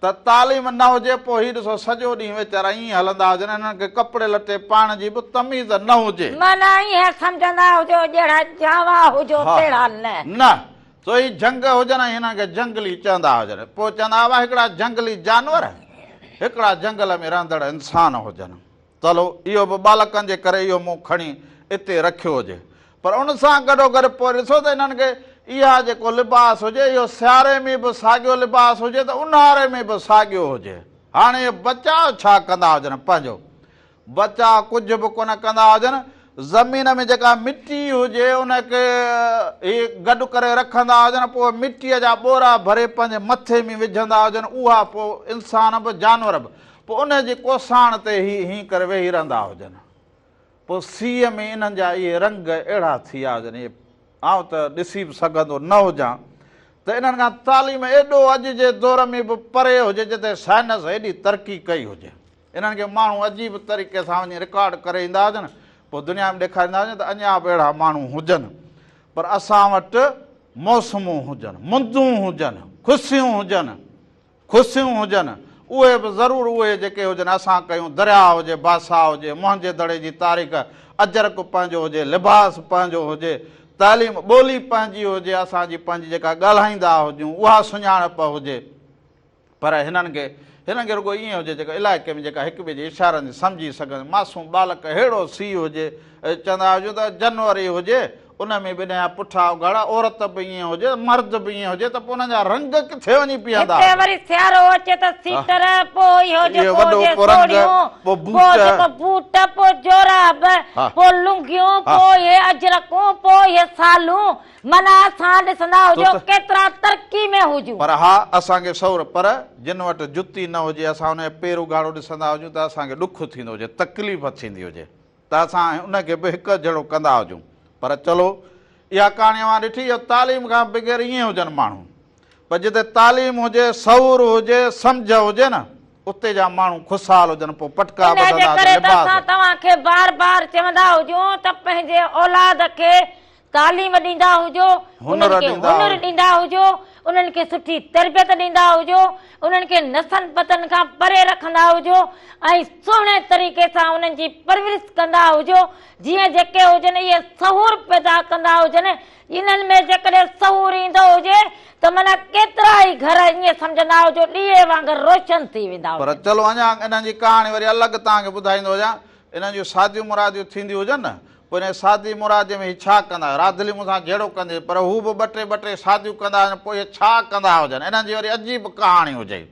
ته تعليم نه هجي پوء هي ڏسو سڄو ڏينهن ويچارا ائين هلندا هجن انهن کي ڪپڙي لٽي پائڻ جي به تميز نه هجي. معنيٰ ائين سمجهندا هجو جهڙا جاوا هجو تهڙا نه. نه سو هي جهنگ هجن ۽ هنن کي جهنگلي چوندا هجن. پوء چوندا هئا هڪڙا جهنگلي جانور هڪڙا جهنگل ۾ رهندڙ انسان هجن. چلو اهو به ٻالڪن جي ڪري اهو مون کڻي اتي رکيو هجي پر ان سان گڏوگڏ پوء ڏسو ته انهن کي اها جيڪو لباس هجي اهو سياري ۾ به ساڳيو لباس هجي ته اونهاري ۾ به ساڳيو هجي. هاڻي اهي بچاء ڇا ڪندا هجن پنهنجو بچاء ڪجهه به ڪونه ڪندا هجن زمين ۾ جيڪا مٽي هجي ان کي هي گڏ ڪري رکندا هجن پوء مٽيء جا ٻورا ڀري پنهنجي مٿي ۾ وجهندا هجن اها پوء انسان به جانور به پوء انهيء جي ڪوساڻ تي هي هين ڪري ويهي رهندا هجن. پوء سيء ۾ انهن جا اهي رنگ اهڙا ٿي ويا هجن، اهي آئون ته ڏسي به سگهندو نه هجان ته انهن کان تعليم ايڏو اڄ جي دور ۾ به پري هجي جتي سائنس ايڏي ترقي ڪئي هجي. انهن کي ماڻهو عجيب طريقي سان وڃي رڪارڊ ڪري ايندا هجن، پوء دنيا ۾ ڏيکاريندا هجن ته اڃا به اهڙا ماڻهو هجن. پر اسان وٽ موسمون هجن، مندون هجن، خوشيون هجن. خوشيون هجن، اهي به ضرور اهي جيڪي هجن اسان ڪيون، درياء هجي، بادشاهه هجي، موهن جي دڙي جي تاريخ، اجرڪ پنهنجو هجي، لباس پنهنجو هجي، تعليم، ٻولي پنهنجي هجي، اسان جي پنهنجي جيڪا ڳالهائيندا هجون، اها سڃاڻپ هجي. پر هنن کي، هنن کي رڳو ائين هجي جيڪو علائقي ۾ جيڪا هڪ ٻئي جي اشارن جي سمجهي سگهن، معصوم ٻالڪ ههڙو سيء هجي، چوندا هجون ته جنوري هجي، ان ۾ به انهن جا پٺا اگهاڙا، عورت به ائين هجي، مرد به ائين هجي ته پوء انهن جا رنگ ڪٿي وڃي بيهندا هتي هجن. وري سيارو اچي ته سيٽر، پوء اهو اهو جيڪو وڏو هجي پوء رنگ، سوڙيون، پوء پوء بوٽ. جيڪو بوٽ، پوء جوراب، پوء لنگيون، پوء اهي اجرڪون، پوء اهي سالون، معنيٰ اسان ڏسندا تو هجون ته. ڪيترا ترقي ۾ هجون. پر ها اسان کي سور، پر جن وٽ جتي نه هجي، اسان ان جو پير اگهاڙو ڏسندا هجون ته اسان کي ڏک ٿيندو هجي، تڪليف ٿيندي هجي. ته اسان ان کي به هڪ جهڙو ڪندا هجون. پر چلو اها ڪهاڻي اوهان ڏٺي جو تعليم کان بغير ائين هجن ماڻهو. پر جتي تعليم هجي، شعور هجي، سمجهه هجي نه اتي جا ماڻهو خوشحال هجن پوء پٽڪا انهيء جي ٻڌندا هجن ڪري ته لباس. اسان توهان کي بار بار چوندا هجون ته پنهنجي اولاد کي تعليم ڏيندا هجو، انهن کي هنر ڏيندا هجو، انهن کي سٺي تربيت ڏيندا هجو، انهن کي نسن پتن کان پري رکندا هجو ۽ سهڻي طريقي سان انهن جي پرورش ڪندا هجو، جيئن جيڪي هجن اهي شعور پيدا ڪندا هجن، انهن ۾ جيڪڏهن شعور ايندو هجي ته معنيٰ ڪيترا ئي گهر ائين سمجهندا هجو ڏيئي وانگر روشن ٿي ويندا پر هجن. چلو اڃا انهن جي ڪهاڻي وري الڳ توهان کي ٻڌائيندو هجان، انهن جون شاديون مراديون ٿينديون هجن نه، پوء انهيء شادي مراديء ۾ هي ڇا ڪندا؟ راڌلي مون سان جهيڙو ڪندي هئي، پر هو به ٻه ٽي ٻه ٽي شاديون ڪندا هجن، پوء اهي ڇا ڪندا هجن؟ انهن جي وري عجيب ڪهاڻي هجي.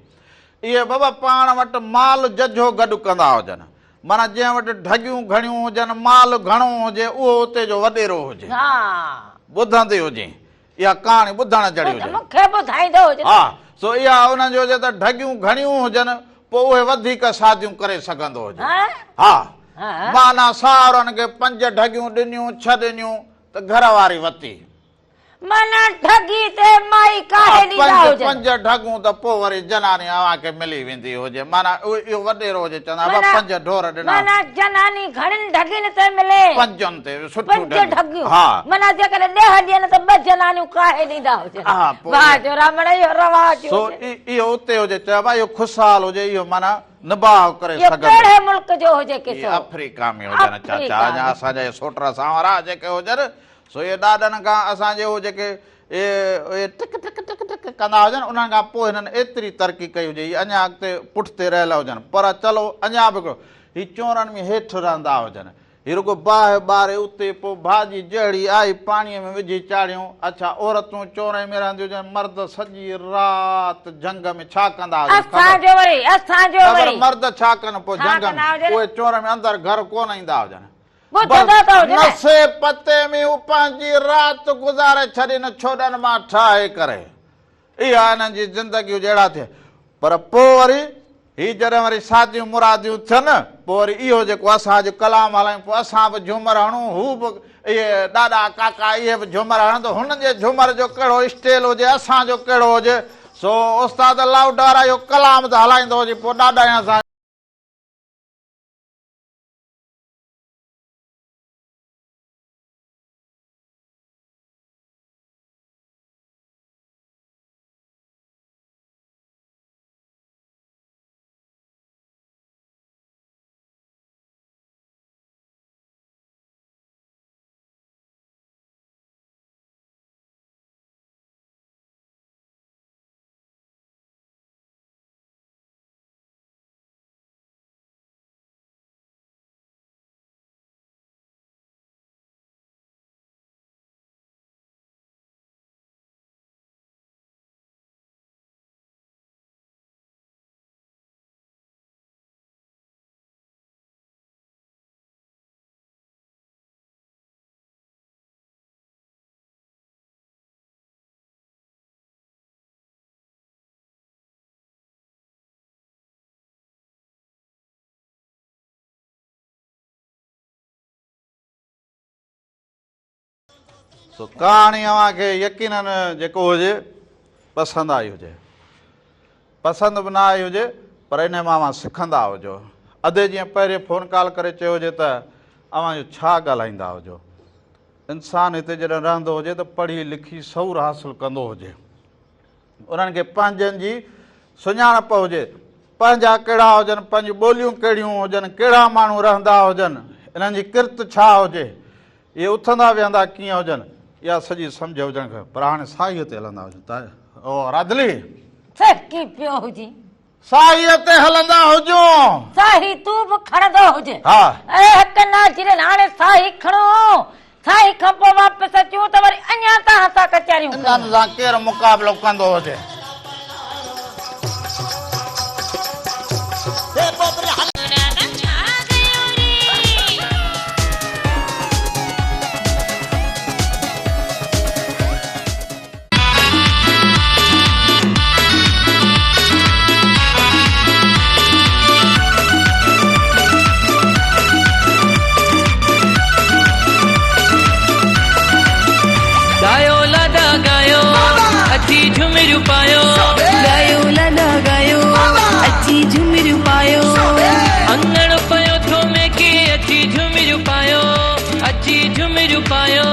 اهي بابا پاڻ وٽ مال ججهو گڏ ڪندا هجن. معنيٰ جنهن وٽ ڍڳيون گهڻيون هجن، مال گهڻو هجي، اهو اتي جو وڏيرو هجي. ٻڌندي هجين. اها ڪهاڻي ٻڌڻ جهڙي هجي. مون کي ٻڌائيندو هجي. ها، سو اها انهن جو هجي ته ڍڳيون گهڻيون هجن، پوء اهي وڌيڪ شاديون ڪري سگهندو هجي. ها، معنيٰ ساهرن کي پنج ڍڳيون ڏنيون، ڇهه ڏنيون ته گهر واري وتي. معنيٰ ڍڳي تي مائي ڪاهي ڏيندا هجن. پنج ڍڳون ته پوء وري جناني اوهان کي ملي ويندي هجي. معنيٰ اهو وڏيرو هجي چوندا هئا بابا پنج ڍور ڏنا. معنيٰ جناني گهڻين ڍڳين تي ملي. پنجن تي سٺيون پنج ڍڳيون. ها. معنيٰ جيڪڏهن ڏهه ڏين ته ٻه جنانيون ڪاهي ڏيندا هجن. ها پوء. واهه جو رامڻ اهو رواج هجي. سو اهو اتي هجي چئبو آهي اهو خوشحال هجي اهو معنيٰ نباهه ڪري اهو سگهندو. ڪهڙي ملڪ جو هجي قصو. اهي آفريڪا ۾ هجن چاچا اڃا اسان جا اهي سوٽر سانورا جيڪي هجن سو اهي ڏاڏن کان اسان جي هو جيڪي اهي ٽڪ ٽڪ ٽڪ ٽڪ ڪندا هجن انهن کان پوء هنن ايتري ترقي ڪئي هجي هي اڃا اڳتي پٺتي رهيل هجن پر چلو اڃا به هڪڙو هي چونرن ۾ هيٺ رهندا هجن هي رڳو باهه ٻاري اتي پوء ڀاڄي جهڙي آئي پاڻيء ۾ وجهي چاڙهيون. اڇا عورتون چونري ۾ رهنديون هجن، مرد سڄي رات جهنگ ۾ ڇا ڪندا هجن خبر؟ اسان جو وري، اسان جو خبر وري. مرد ڇا ڪن پوء ڇا جهنگ ۾؟ ڪندا هجن؟ اهي چونري ۾ اندر گهر ڪونه ايندا هجن. ٻڌندا ته هجن نه. نسي پتي ۾ هو پنهنجي رات گذاري ڇڏين ڇوڏن مان ٺاهي ڪري. اها انهن جي زندگي هجي اهڙا ٿئي پر پوء وري هي جڏهن وري شاديون مراديون ٿين پوء وري اهو جيڪو اسان اڄ ڪلام هلايون پوء اسان به جهومر هڻون هو به اهي ڏاڏا ڪاڪا اهي به جهومر هڻن ته هنن جي جهومر جو ڪهڙو اسٽيل هجي اسان جو ڪهڙو هجي سو استاد لائوڊ وارا اهو ڪلام ته هلائيندو هجي پوء ڏاڏا ۽ اسان سو ڪهاڻي اوهان کي يقينن جيڪو هجي پسند آئي هجي. پسند به نه آئي هجي پر انهي مان اوهان سکندا هجو. ادي جيئن پهرين فون ڪال ڪري چيو هجي ته اوهان جو ڇا ڳالهائيندا هجو. انسان هتي جڏهن رهندو هجي ته پڙهي لکي شعور حاصل ڪندو هجي. انهن کي پنهنجن جي سڃاڻپ هجي، پنهنجا ڪهڙا هجن، پنهنجون ٻوليون ڪهڙيون هجن، ڪهڙا ماڻهو رهندا هجن، انهن جي ڪرت ڇا هجي، اهي اٿندا ويهندا ڪيئن هجن، اها سڄي سمجهه هجڻ کپي. پر هاڻي ساهيء تي هلندا هجون ته او راڌلي! سرڪي پيو هجين. ساهيء تي هلندا هجون. ساهي تون به کڻندو هجين. ها. اي حق ناظرين هاڻي ساهي کڻو. ساهي کان پوء واپس اچون ته وري اڃا توهان سان ڪچهريون ڪريون. انهن سان ڪير مقابلو ڪندو هجي. ڳايو لاڏا ڳايو اچي جهمريون پايو. ڳايو لاڏا ڳايو اچي جهمريون پايو. اڱڻ پيو ٿو مهڪي اچي جهمريون پايو اچي جهمريون پايو.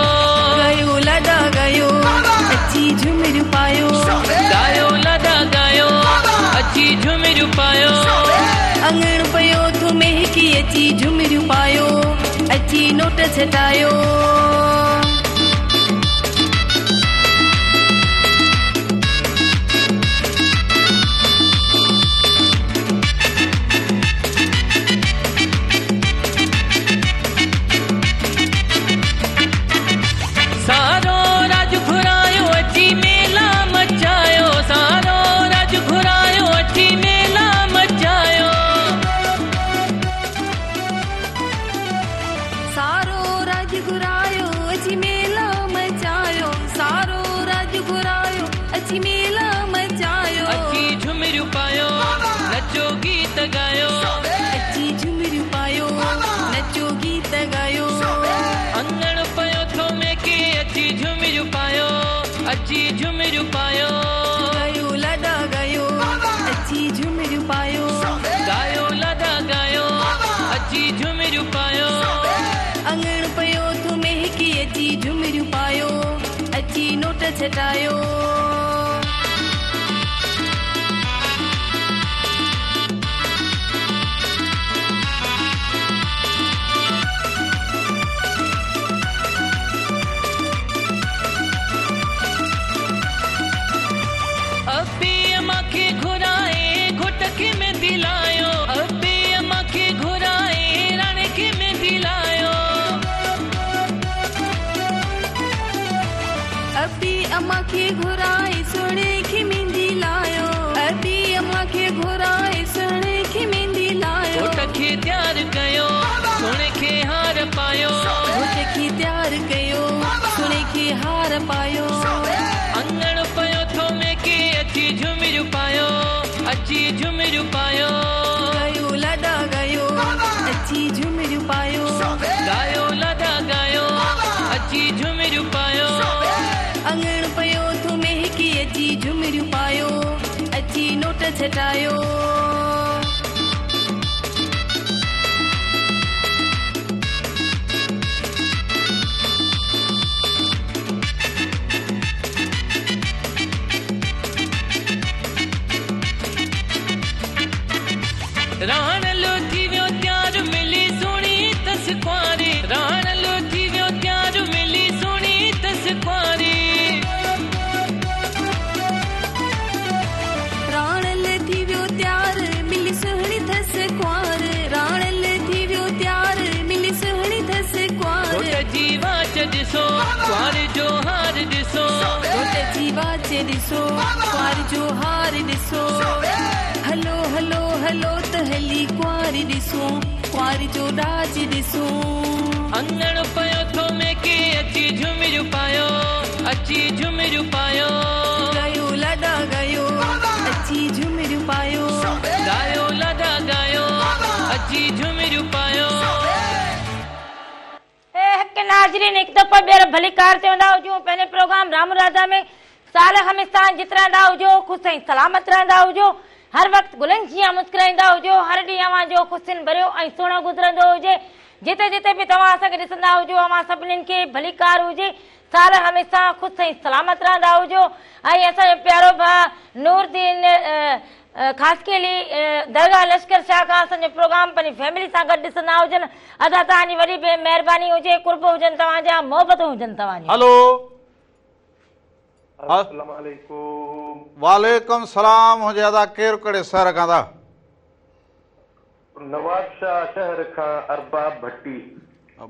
ڳايو لاڏا ڳايو اچي جهمريون پايو. ڳايو لاڏا ڳايو اچي جهمريون پايو. اڱڻ پيو ٿو مهڪي اچي جهمريون پايو اچي نوٽ ڇٽايو. سارو راڄ گهرايو اچي ميلا مچايو سارو راڄ گهرايو اچي ميلا مچايو. سارو راڄ گهرايو اچي ميلا مچايو سارو راڄ گهرايو اچي ميلا مچايو. اچي جهمريون پايو نچو گيت ڳايو. اچي جهمريون پايو نچو گيت ڳايو. اڱڻ پيو ٿو مهڪي اچي جهمريون پايو اچي جهمريون پايو. ڳايو لاڏا ڳايو اچي جهمريون پايو. ڳايو لاڏا ڳايو اچي جهمريون پايو. اڱڻ پيو ٿو مهڪي اچي جهمريون پايو اچي نوٽ ڇٽايو. ابي امان کي گهرائي گهوٽ کي ميندي لايو ابي امان کي گهرائي راڻي کي ميندي لايو. ابي امان کي گهرائي سهڻي کي ميندي لايو ابي امان کي گهرائي سهڻي کي ميندي لايو. گهوٽ کي تيار ڪيو سهڻي کي هار پايو. گهوٽ کي تيار ڪيو سهڻي کي هار پايو. اڱڻ پيو ٿو مهڪي اچي جهمريون پايو اچي جهمريون پايو. ڳايو لاڏا ڳايو اچي جهمريون پايو. ڳايو لاڏا ڳايو اچي جهمريون پايو. اڱڻ پيو ٿو مهڪي اچي جهمريون پايو اچي نوٽ ڇٽايو. راڻل ٿي ويو تيار ملي سهڻي تس ڪنواري راڻل ٿي ويو تيار ملي سهڻي تس ڪنواري. راڻل ٿي ويو تيار ملي سهڻي ٿس ڪنوار راڻل ٿي ويو تيار ملي سهڻي ٿس ڪنوار. گهوٽ جي واچ ڏسو ڪنوار جو هار ڏسو. گهوٽ جي واچ ڏسو ڪنوار جو هار ڏسو. هلو هلو هلو ته هلي ڪنوار ڏسون ڪنوار جو ڏاج ڏسون. اڱڻ پيو ٿو مهڪي اچي جهمريون پايو اچي جهمريون پايو. ڳايو لاڏا ڳايو اچي جهمريون پايو. ڳايو لاڏا ڳايو اچي جهمريون پايو. اي حق ناظرين هڪ دفعو ٻيهر ڀليڪار چوندا هجون پنهنجي پروگرام رام راڌا ۾ سال همستان جت رهندا هجو خوش ۽ سلامت رهندا هجو هر وقت گلن جيان مسڪرائيندا هجو هر ڏينهن اوهان جو خوشين ڀريو ۽ سهڻو گذرندو هجي جتي جتي به توهان اسان کي ڏسندا هجو اوهان سڀنين کي ڀليڪار هجي سال هميشه خوش ۽ سلامت رهندا هجو ۽ اسان جو پيارو ڀاء نور الدين خاصخيلي درگاهه لشڪر شاهه کان اسان جو پروگرام پنهنجي فيملي سان گڏ ڏسندا هجن ادا توهان جي وڏي مهرباني هجي قرب هجن توهان جا محبتون هجن توهان جون. هلو. السلام عليڪم. وعليڪم سلام هجي ادا ڪير ڪهڙي شهر کان ٿا. نوابشاهه شهر کان ارباب ڀٽي.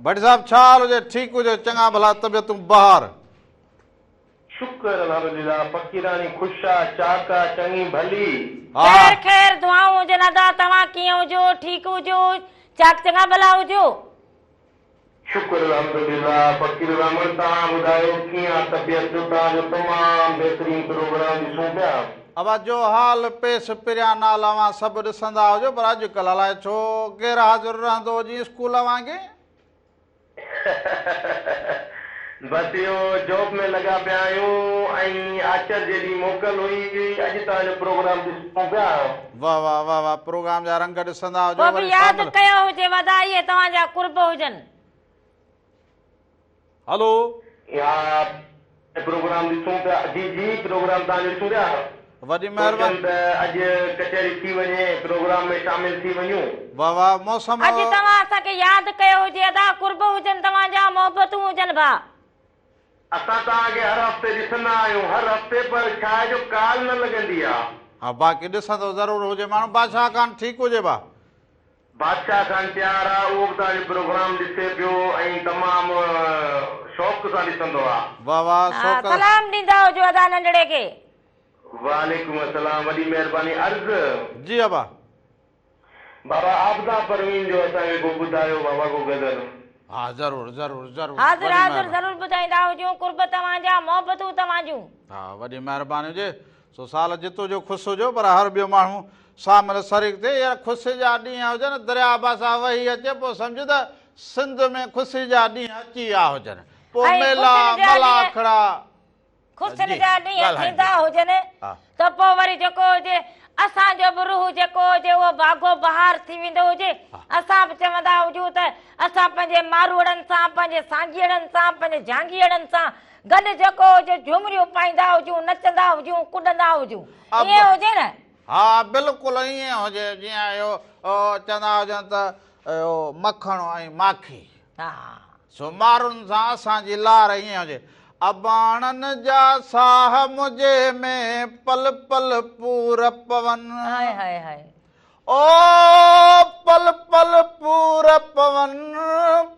ڀٽي صاحب ڇا حال هجي ٺيڪ هجو چڱا ڀلا طبيعتون بهار. شڪر الحمدلله فقيراڻي خوش آ چاڪ آ چڱي ڀلي. خير خير دعائون هجن ادا توهان ڪيئن هجو ٺيڪ هجو چاڪ چڱا ڀلا هجو. شڪر الحمدلله فقير رحمڻ توهان ٻڌايو ڪيئن آ طبيعت توهان جو تمام بهترين پروگرام ڏسون پيا. ابا جو حال پيس پريان نال اوهان سڀ ڏسندا هجو پر اڄ ڪلهه الائي ڇو غير حاضر رهندو هجين اسڪول وانگي. بس اهو جاب ۾ لڳا پيا آهيون ۽ آچر جي ڏينهن موڪل هئي اڄ توهان جو پروگرام ڏسون پيا. واه واه واه واه پروگرام جا رنگ ڏسندا هجو پوء به وري ياد شامل. ڪيو هجي ادا اهي توهان جا قرب هجن. هلو. ها پروگرام ڏسون پيا جي جي پروگرام توهان جو ڏسون پيا. وڏي مهرباني. سوچيم ته اڄ ڪچهري ٿي وڃي پروگرام ۾ شامل ٿي وڃون. واه واه موسم. اڄ توهان اسان کي ياد ڪيو هجي ادا قرب هجن توهان جا محبتون هجن ڀاء. اسان توهان کي هر هفتي ڏسندا آهيون هر هفتي پر ڇا آهي جو ڪال نه لڳندي آ. ها باقي ڏسندو ضرور هجي ماڻهو بادشاهه خان ٺيڪ هجي ڀاء. بادشاهه خان تيار آ اهو به توهان جو پروگرام ڏسي پيو ۽ تمام شوق سان ڏسندو آ. واه واه ها شوق. سلام ڏيندا هجو ادا ننڍڙي کي. وعليڪم السلام وڏي مهرباني عرض. جي ابا. بابا عابده پروين جو اسان کي ڪو ٻڌايو بابا ڪو غزل. ها ضرور ضرور ضرور حاضر وڏي حاضر مهرباني. ضرور ٻڌائيندا هجون قرب توهان جا محبتون توهان جون. ها وڏي مهرباني هجي سو سال جتو جو خوش هجو پر هر ٻيو ماڻهو شامل شريڪ ٿئي يار خوشي جا ڏينهن هجن درياء پاسا وهي اچي پوء سمجهه ته سنڌ ۾ خوشي جا ڏينهن اچي ويا هجن پوء ۽ ميلا خوشين جا ڏينهن ملاکڙا خوشين جي جا ڏينهن ڳالهائيندي ٿيندا هجن ها. ته پوء وري جيڪو هجي اسان جو به روح جيڪو هجي اهو باغو بهار ٿي ويندو هجي اسان به چوندا هجون ته اسان پنهنجي ماروئڙن سان پنهنجي سانگيئڙن سان پنهنجي جهانگيئڙن سان گڏ جيڪو هجي جهومريون پائيندا هجون نچندا هجون ڪڏندا هجون ائين هجي نه. ها بلڪل ائين هجي جيئن اهو چوندا هجن ته اهو مکڻ ۽ ماکي. ها. سو مارن سان اسان جي لار ائين هجي. اباڻن جا ساهه منهنجي ۾ پل پل پور پون. هاء هاء هاء. او پل پل پور پون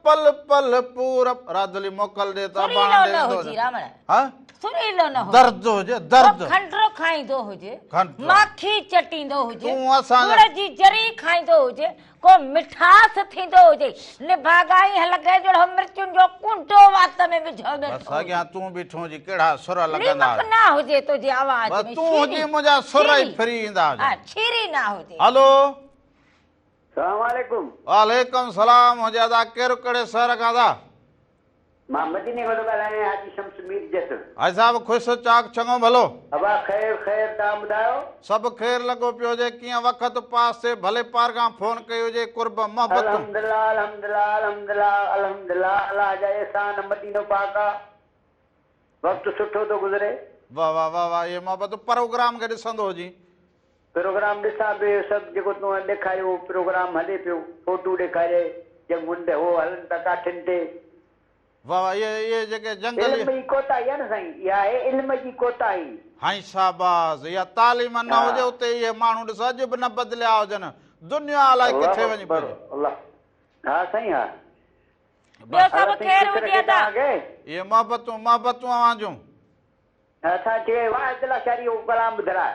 پل پل پور رادلي موڪل ڏي ته اباڻن ڏي ويندو سريلو نه هجي راوڻ. ها. سريلو نه هجي. درد هجي درد. ڪو کنڊ کائيندو هجي. ماکي چٽيندو هجي. تون اسان ڳڙ جي ذري کائيندو هجي. ڪو مٺاس ٿيندو هجي. نڀاڳا ائين لڳي جهڙو مرچن جو ڪونڊو وات ۾ وجهيو ويٺو بس اڳيان تون بيٺو هجين ڪهڙا سر لڳندا ليمڪ نه هجي تنهنجي آواز بس ۾ تون هجين منهنجا سر ئي ڦري ايندا هجن. ها شيري نه هجي. هلو. سلام عليڪم. وعليڪم سلام هجي ادا ڪير ڪهڙي شهر کان ادا. مان مديني کان ٿو ڳالهايان حاجي شمس مير جت. حاجي صاحب خوش چاڪ چڱو ڀلو. ابا خير خير توهان ٻڌايو. سڀ خير لڳو پيو هجي ڪيئن وقت پاس ٿئي ڀلي پار کان فون ڪئي هجي قرب محبتون. الحمدلله الحمدلله الحمدلله الحمدلله الله جا احسان مدينو پاڪ آ وقت سٺو ٿو گذري. واه واه واه واه اهي محبتون پروگرام کي ڏسندو هجين. پروگرام ڏسان پيو سڀ جيڪو تون ڏيکاريو پروگرام هلي پيو فوٽو ڏيکاريئي جنگن تي هو هلن پيا ڪاٺين تي. واه واه اهي اهي جيڪي جنگلي. علم جي ڪوتاهي آهي نه سائين اها آهي علم جي ڪوتاهي. هائين شاباس اها تعليم نه هجي اتي اهي ماڻهو ڏس اڄ به نه بدليا هجن دنيا الائي ڪٿي وڃي پهچي. الله ها سائين ها. ٻيو سڀ خير هجي ادا. اهي محبتون محبتون اوهان جون. اسان کي واحد لاشاري جو ڪلام ٻڌراء.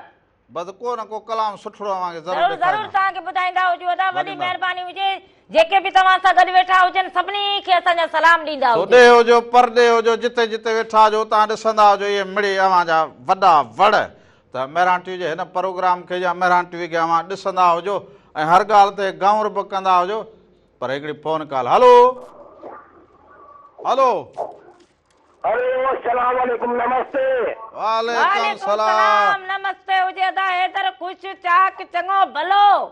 بس ڪو نه ڪو ڪلام سٺڙو اوهان کي ضرور ضرور ضرور ڏيکاريندا. توهان کي ٻڌائيندا هجون ادا وڏي وڏي مهرباني هجي جيڪي به توهان سان گڏ ويٺا هجن سڀني کي اسان جا سلام ڏيندا سو هجو. ڏيهه هجو پرڏيهه هجو جتي جتي ويٺا هجو اتان ڏسندا هجو اهي مڙئي اوهان جا وڏا وڙ ته مهراڻ ٽي وي جي هن پروگرام کي يا مهراڻ ٽي وي کي اوهان ڏسندا هجو ۽ هر ڳالهه تي غور به ڪندا هجو پر هڪڙي فون ڪال هلو. هلو. هلو السلام عليڪم نمستي. وعليڪم سلام. نمستي هجي ادا حيدر خوش چاڪ چڱو ڀلو.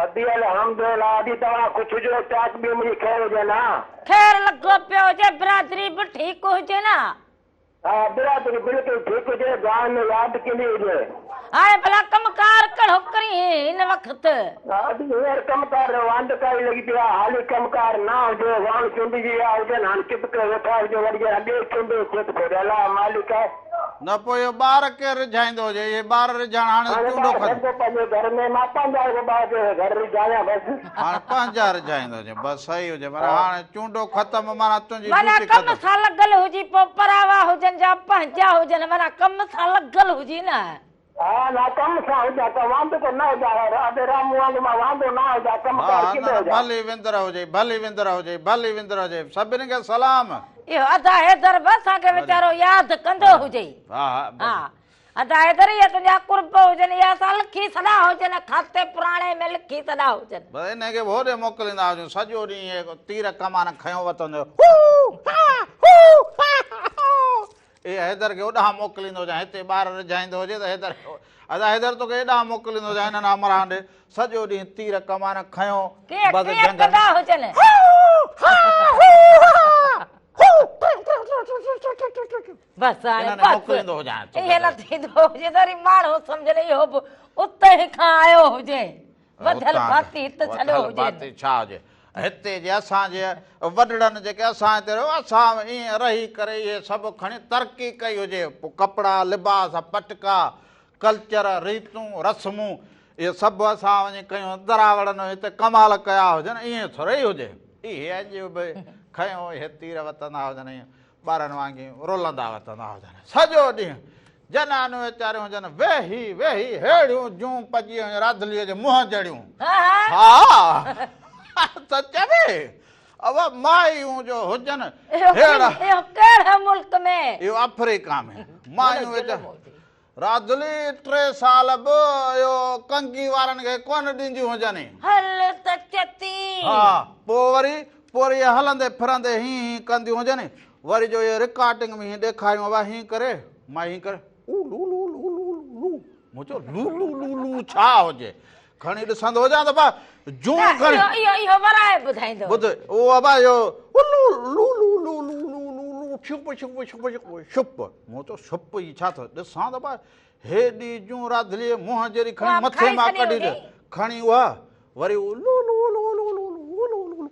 ادي الحمدلله ادي توهان خوش هجو چاڪ به منهنجي خير هجي نه. خير لڳو پيو هجي برادري به ٺيڪ هجي نه. ها برادري بلڪل ٺيڪ هجي دعائن ۾ ياد ڪندي هجي. هاڻي ڀلا ڪم ڪار ڪهڙو ڪرين هن وقت. ادي هينئر ڪم ڪار واندڪائي لڳي پئي آهي حالي ڪم ڪار نه هجي واڻ چونڊجي ويا هجن هاڻي چپ ڪري ويٺا هجون وري جڏهن ٻي چونڊ ٿئي ته پوء الله مالڪ آهي. نه پوء اهو ٻار ڪير ريجهائيندو هجي اهي ٻار ريجهائڻ هاڻي هاڻي چونڊو ٻار ختم. سڀ پنهنجي گهر ۾ مان پنهنجا هڪ ٻار کي گهر ريجهايان بس. هاڻي پنهنجا ريجهائيندو هجي بس صحيح هجي معنيٰ هاڻي چونڊو ختم معنيٰ تنهنجي معنيٰ ڊيوٽي ڪم ختم. سان لڳل هجي پوء پراوا هجن جا پنهنجا هجن معنيٰ ڪم سان لڳل هجي نه. ها نه ڪم سان هجان ته واندو نه هجان ادي رامو وانگر مان واندو نه هجان ڪم ها ڪار ها ڪندو نه نه هجان. ڀلي وندر هجي ڀلي وندر هجي ڀلي وندر هجي سڀني کي سلام. اهو ادا حيدر به اسان کي ڀلي ويچارو ياد ڪندو ڀلي هجي. ها ها ڀلي. ها ادا حيدر اهي تنهنجا قرب هجن اها اسان لکي سڏا هجن کاتي پراڻي ۾ لکي سڏا هجن. بس انهي کي به هوڏي موڪليندا هجون سڄو ڏينهن اهي تير ڪمان کنيو وتندو هو ها هو ها هو اي حيدر کي اوڏانهن موڪليندو هجان هتي ٻار رجهائيندو هجي ته حيدر ادا حيدر توکي ايڏانهن موڪليندو هجان هنن همراهن ڏي سڄو ڏينهن تير ڪمان کنيو ڪيئن بس ڪيئن جهنگ ڪندا هجن. بس هاڻي انهن بس موڪليندو هجان توکي ائين نه ٿيندو هجي ته وري ماڻهو سمجهن اهو به اتي کان آيو هجي وڌل ڀاتي هت ڇڏيو وڌل هجين. ڀاتي ڇا هجي هتي جي اسان جي وڏڙن جيڪي اسان هتي رهيو اسان ائين رهي ڪري اهي سڀ کڻي ترقي ڪئي هجي پوء ڪپڙا لباس پٽڪا ڪلچر ريتون رسمون اهي سڀ اسان وڃي ڪيون دراوڙن هتي ڪمال ڪيا هجن ائين ٿورئي هجي اهي اڄ به کنيو اهي تير وتندا هجن ائين ٻارن وانگي رلندا وتندا هجن سڄو ڏينهن جنانيون ويچاريون هجن ويهي ويهي ههڙيون جون پڄي ويون راڌليء جي منهن جهڙيون ها ته چوي اوا مايون جو هجن ههڙا اهو ڪهڙي ملڪ ۾ اهو آفريڪا ۾ مايون ويچاريون راڌلي ٽي سال به اهو ڪنگي وارن کي ڪونه ڏينديون هجن. هل ته چتي. ها پوء وري پوء وري اهي هلندي ڦرندي هين هين ڪنديون هجن. وري جو اهي رڪارڊنگ ۾ هين ڏيکاريون ابا هين ڪري مان هين ڪري او لو لو لو لو لو مون چيو لو لو لو لو ڇا هجي کڻي ڏسندو هجان ته ابا جون کڻي اهو اهو اهو ورائي ٻڌائيندو ٻڌ اهو ابا اهو لو لو لو لو لو لو لو لو شپ شپ شپ شپ شپ مون چيو شپ هي ڇا ٿو ڏسان ته ابا هيڏي جون راڌليء منهن جهڙي کڻي مٿي مان ڪڍي ڏي کڻي اها وري لو لو لو لو لو لو لو لو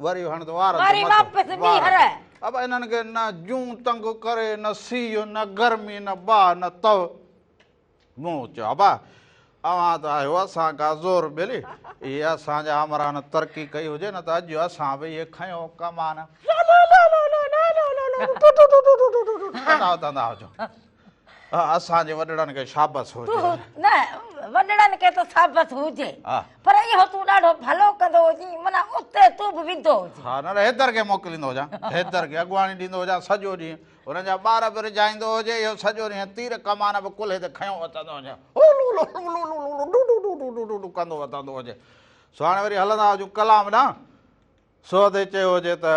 وري هڻ ته وار وري واپس ٻيهر ابا انهن کي نه جون تنگ ڪري نه سيء نه گرمي نه باهه نه تئو مون چيو، ابا! اوهان ته آهيو اسان کان زور ٻيلي، اهي اسان جا همراهن ترقي ڪئي هجي نه ته اڄ اسان به اهي کنيو ڪمان ڪندا وتندا هجون. اسان جي وڏڙن کي شابس هجي. تون نه وڏڙن کي ته شابس هجي پر اهو تون ڏاڍو ڀلو ڪندو هجين معنيٰ اتي تون به ويندو هجين. ها نه نه حيدر کي موڪليندو هجان، حيدر کي اڳواڻي ڏيندو هجان سڄو ڏينهن. هن جا ٻار به رجهائيندو هجي، اهو سڄو ڏينهن تير ڪمان به ڪلهي تي کنيو وتندو هجي، هو لو لو لو لو لو لو do do do do do do do ڪندو وتندو هجي. سو هاڻي وري هلندا هجون ڪلام ڏانهن. سو ادي چيو هجي ته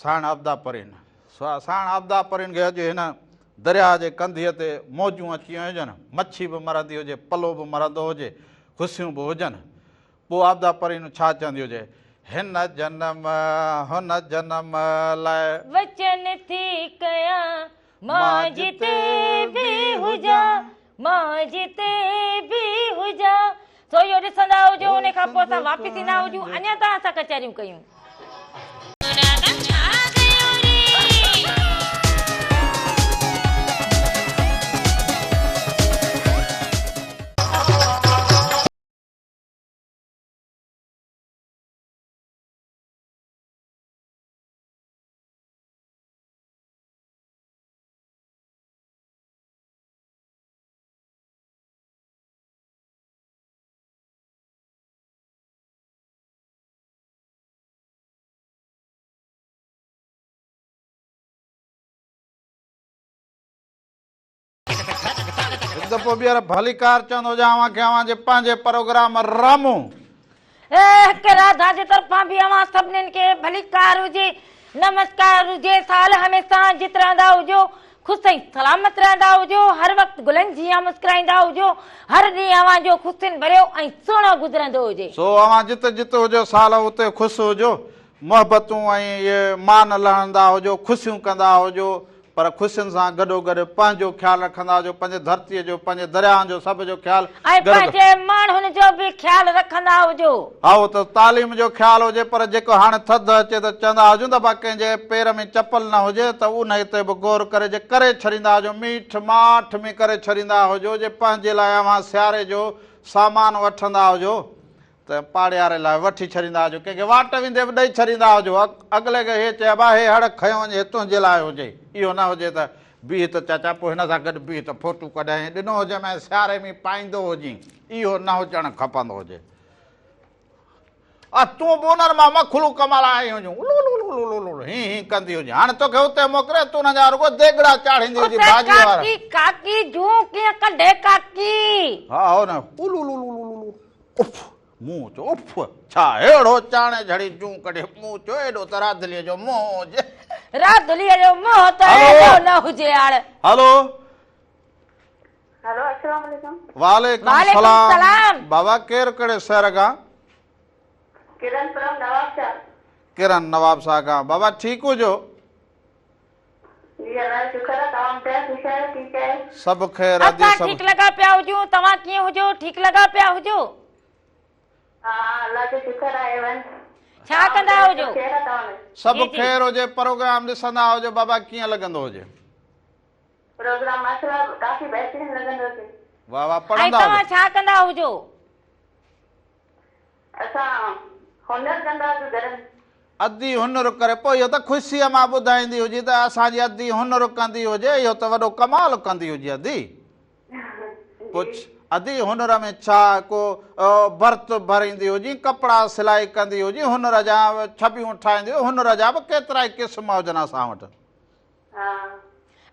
سائڻ عبدا پرين، سو سائڻ عبدا پرين کي اڄ هن درياهه جي ڪنڌيء تي موجون اچي ويون هجن، مڇي به مرندي هجي، پلو به مرندو هجي، خوشيون به هجن. پوء عابده پرين ڇا چوندي هجي؟ هن جنم هن جنم لاء. وچن ٿي ڪيان مان جتي به هجان مان جتي به هجان. سو اهو ڏسندا هجو ان کان پوء اسان واپس ايندا هجون اڃا توهان سان ڪچهريون ڪيون. هڪ دفعو ٻيهر ڀليڪار چوندو هجان اوهان کي اوهان جي پنهنجي پروگرام رامو. هڪ راڌا جي طرفان به اوهان سڀنين کي ڀليڪار هجي. نمسڪار هجي، سال هميشه جت رهندا هجو، خوش ۽ سلامت رهندا هجو، هر وقت گلن جيان مسڪرائيندا هجو، هر ڏينهن اوهان جو خوشين ڀريو ۽ سهڻو گذرندو هجي. سو اوهان جت جت هجو سال اتي خوش هجو، محبتون ۽ اهي مان لهڻندا هجو، خوشيون ڪندا هجو، پر خوشين سان گڏوگڏ پنهنجو خيال رکندا هجو، پنهنجي ڌرتيء جو، پنهنجي درياهن جو سڀ جو خيال ۽ پنهنجي ماڻهن جو به خيال رکندا هجو. هائو ته تعليم جو خيال هجي پر جيڪو هاڻي ٿڌ اچي ته چوندا هجون ته ڀا ڪنهن جي پير ۾ چپل نه هجي ته انهي تي به غور ڪري جي ڪري ڇڏيندا هجو ميٺ ماٺ ۾ ڪري ڇڏيندا هجو جي پنهنجي لاء اوهان سياري جو سامان وٺندا هجو ته پاڙياري لاء وٺي ڇڏيندا هجو ڪنهن کي واٽ ويندي به ڏئي ڇڏيندا هجو اڳلي کي هي چئي ابا هي هڙ کنيو وڃ هي تنهنجي لاء هجي اهو نه هجي ته بيهه ته چاچا پوء هن سان گڏ بيهه ته فوٽو ڪڍايائين ڏنو هجيم ۽ سياري ۾ پائيندو هجين اهو نه هجڻ کپندو هجي. آ تون به انهن مان مخلوق ڪمال آئي هجين الولولولولولو هين هين ڪندي هجين هاڻي توکي اتي موڪلي تون انهن جا رڳو ديڳڙا چاڙهيندي هجين اتي ڀاڄي وارا. ڪاڪي ڪاڪي جون ڪيئن ڪڍي ڪاڪي. ها هو نه الولولولولو اف مون چيو اف ڇا اهڙو چاڻي جھڙي جون ڪڍي مون چيو ايڏو ته راڌليء جو منهن هجي. راڌليء جو منهن ته ايڏو نه هجي آڙ. هلو. هلو السلام عليڪم. وعليڪم السلام بابا ڪير ڪهڙي شهر کان؟ ڪرن فرام نواب شاهه. ڪرن نواب شاهه کان بابا ٺيڪ هجو. جي الله جو شڪر آ توهان ٻڌايو خوش آهيو ٺيڪ آهيو. سڀ خير ادي اسان سڀ. ٺيڪ لڳا پيا هجون توهان ڪيئن هجو ٺيڪ لڳا پيا هجو. ها ها الله جو شڪر آهي ون. ڇا ڪندا هجو. خير آ توهان ۾. سڀ جي جي. خير هجي پروگرام ڏسندا هجو بابا ڪيئن لڳندو هجي. پروگرام ماشاءالله ڪافي بهترين لڳندو هجي. واه واه ۽ پڙهندا توهان هجو. ڇا ڪندا هجو. اسان هنر ڪندا هجون گهر ۾. ادي هنر ڪري پوء اهو ته خوشيء مان ٻڌائيندي هجي ته اسان جي ادي هنر ڪندي هجي اهو ته وڏو ڪمال ڪندي هجي ادي. پڇ ادي هنر ۾ ڇا ڪو ڀرت ڀريندي هجي ڪپڙا سلائي ڪندي هجي هنر جا ڇٻيون ٺاهيندي هجي هنر جا به ڪيترائي قسم هجن اسان وٽ. ها.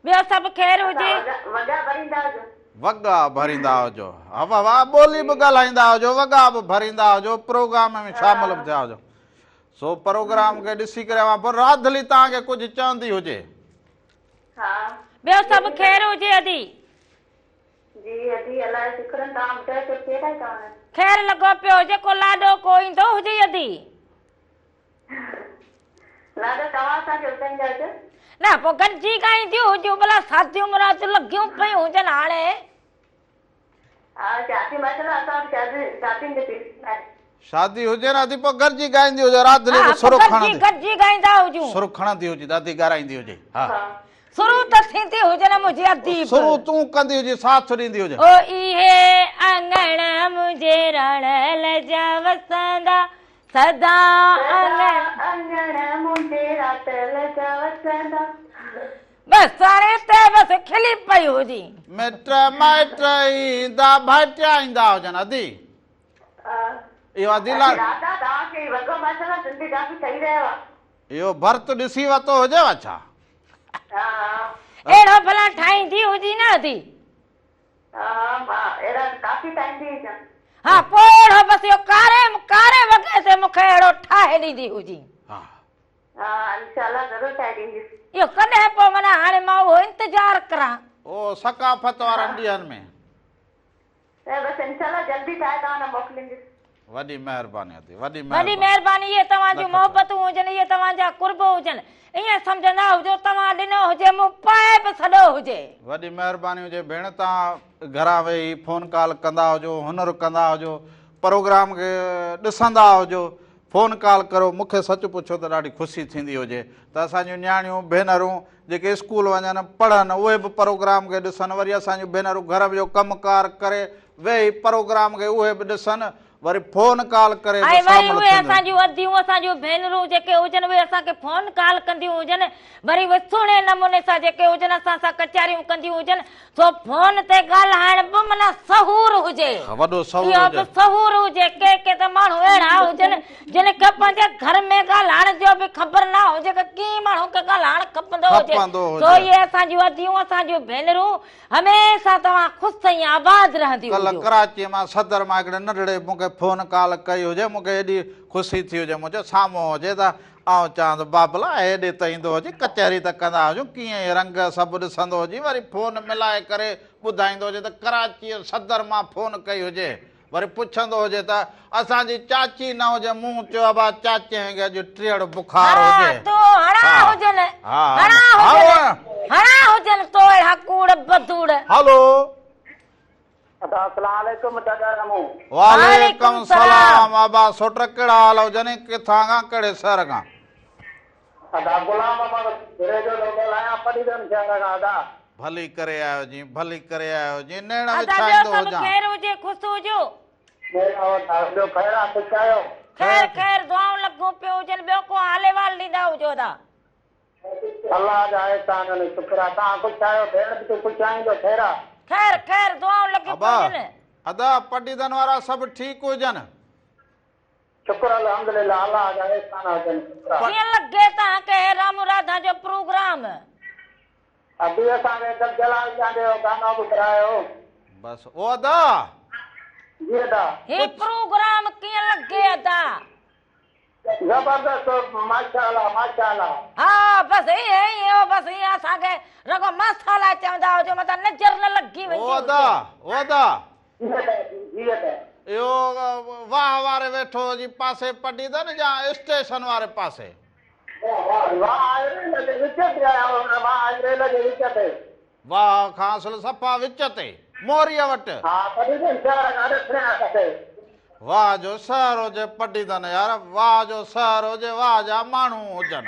ٻيو سڀ خير هجي. وڳا ڀريندا هجو. وڳا ڀريندا هجو. ها واهه ٻولي به ڳالهائيندا هجو وڳا به ڀريندا هجو پروگرام ۾ شامل به ٿيا هجو. سو پروگرام کي ڏسي ڪري اوهان پوء راڌلي توهان کي ڪجهه چوندي هجي. ها. ٻيو سڀ خير هجي ادي. جي ادي الله جو شڪر آهي توهان ٻڌايو سڀ خير آهي توهان وٽ. خير لڳو پيو هجي ڪو لاڏو ڪو ايندو هجي ادي. لاڏو توهان اسان کي ٻڌائيندا هجو. نه پوء گڏجي ڳائينديون هجون ڀلا شاديون مراديون لڳيون پيون هجن هاڻي. ها شادي ماشاءالله اسان وٽ شادي شادين جو سيزن آهي. شادي هجي نه ادي پوء گڏجي ڳائيندي هجو راڌلي ها به پوء سر گڏجي کڻندي. گڏجي ڳائيندا هجون. سر کڻندي هجي ته ادي ڳارائيندي هجي ها. شروع ته ٿيندي هجي نه منهنجي ادي به. شروع تون ڪندي هجي ساٿ ڏيندي هجي. او اهي اڱڻ منهنجي راڻل جا وسندا سدا اڱڻ. اڱڻ منهنجي راتل جا وسندا. بس هاڻي ته بس کلي پئي هجي. مٽ مائٽ ايندا ڀائٽيا ايندا هجن ادي. اهو ادي لا. دادا توهان کي وڳو ماشاءالله سنڌي ڪافي ٺهي رهيو آ. اهو ڀرت ڏسي ورتو هجيو ڇا؟ ها ها. اهڙو ڀلا ٺاهيندي هجي نه ادي. ها ها مان اهڙا ڪافي ٺاهيندي هجان. ها پوء اهڙو بس اهو ڪاري ڪاري وڳي تي مون کي اهڙو ٺاهي ڏيندي هجي. ها. ها انشاء الله ضرور ٺاهي ڏينديس. اهو ڪڏهن پوء معنيٰ هاڻي مان اهو انتظار ڪران. اهو ثقافت وارن ڏينهن ۾. ته بس انشاء الله جلدي ٺاهي توهان ڏانهن موڪلينديس. وڏي مهرباني ادي وڏي وڏي مهرباني اهي توهان جون محبتون هجن اهي توهان جا قرب هجن ائين سمجهندا هجو توهان ڏنو هجي مون پائي به ڇڏيو هجي. وڏي مهرباني هجي ڀيڻ توهان گهران ويهي فون ڪال ڪندا هجو هنر ڪندا هجو پروگرام کي ڏسندا هجو فون ڪال ڪرو مون کي سچ پڇو ته ڏاڍي خوشي ٿيندي هجي ته اسان جون نياڻيون ڀينرون جيڪي اسڪول وڃن پڙهن اهي به پروگرام کي ڏسن وري اسان جون ڀينرون گهر جو ڪم ڪار ڪري ويهي پروگرام کي اهي به ڏسن وري فون ڪال ڪري به ۽ وري شامل اهي ٿينديون. اسان جون اديون اسان جون ڀينرون جيڪي هجن اهي اسان کي فون ڪال ڪنديون هجن وري اهي سهڻي نموني سان جيڪي هجن اسان سان ڪچهريون ڪنديون هجن سو فون تي ڳالهائڻ به معنيٰ سحور هجي. وڏو سحور اهو هجي. به سحور هجي. ڪي ڪي ته ماڻهو اهڙا هجن جن کي پنهنجي گهر ۾ ڳالهائڻ جو به خبر نه هجي ته ڪيئن ماڻهو کي ڳالهائڻ کپندو هجي. سو اهي اسان جون اديون، اسان جون ڀينرون هميشه توهان خوش ۽ آباد رهنديون ڪلهه هجو. ڪراچيء مان صدر مان هڪڙي ننڍڙي مون کي فون ڪال ڪئي هجي، مون کي ايڏي خوشي ٿي هجي، مون چيو سامهون هجي ته آئون چوان ته بابلا هيڏي ته ايندو هجي، ڪچهري ته ڪندا هجون، ڪيئن هي رنگ سڀ ڏسندو هجي، وري فون ملائي ڪري ٻڌائيندو هجي ته ڪراچيء صدر مان فون ڪئي هجي. وري پڇندو هجي ته اسان جي چاچي نه هجي، مون چيو ابا چاچيء کي اڄ ٽيئڙ بخار ها هجي. تو هڻا هجن، هڻا هجن، هڻا هجن تو اهڙا ڪوڙ بدوڙ. هلو. ادا اسلام عليڪم دادا رمون. وعليڪم سلام ابا سوٽ ڪهڙا حال هجن ڪٿان کان ڪهڙي شهر کان. ادا غلام محمد گهريجو ٿو ڳالهايان پڊعيدن شهر کان ادا. ڀلي ڪري آيو جين ڀلي ڪري آيو جين نيڻ ادا ٻيو وڇائيندو سڀ هجان. خير هجي خوش هجو. ٻيو خير آ خوش آهيو. خير خير دعائون لڳون پيون هجن ٻيو ڪو حال احوال ڏيندا هجو ادا. الله جا احسان آهن شڪر آ توهان خوش آهيو ڀيڻ به تون خوش آهين ٻيو خير آ. خير خير دعائون لڳيون ابا پيون هجن. ادا پڊعيدن وارا سڀ ٺيڪ هجن. شڪر الحمدلله الله جا احسان هجن شڪر آ. ڪيئن لڳي توهان کي هي رامو راڌا جو پروگرام. ادي اسان کي گل جلال چانڊيو جو گانو به ڪرايو. بس او ادا. جي ادا. هي پروگرام ڪيئن لڳي ادا. زبردست ماشاءالله ماشاءالله. ها بس ائين ائين او بس ائين اسان کي رڳو ماشاءالله چوندا هجو متان نظر نه لڳي ويندي او ادا هجي. او ادا. جي ادا جي ادا. اهو واهه واري ويٺو هجي پاسي پڊعيدن يا اسٽيشن واري پاسي. واهه ۽ ريل جي وچ تي آهي واهه ۽ ريل جي وچ تي. واهه کان اصل صفا وچ تي موريء وٽ. ها پڊعيدن شهر کان ڏکڻ پاسي. واهه جو شهر هجي پڊعيدن يار واهه جو شهر هجي واهه جا ماڻهو هجن.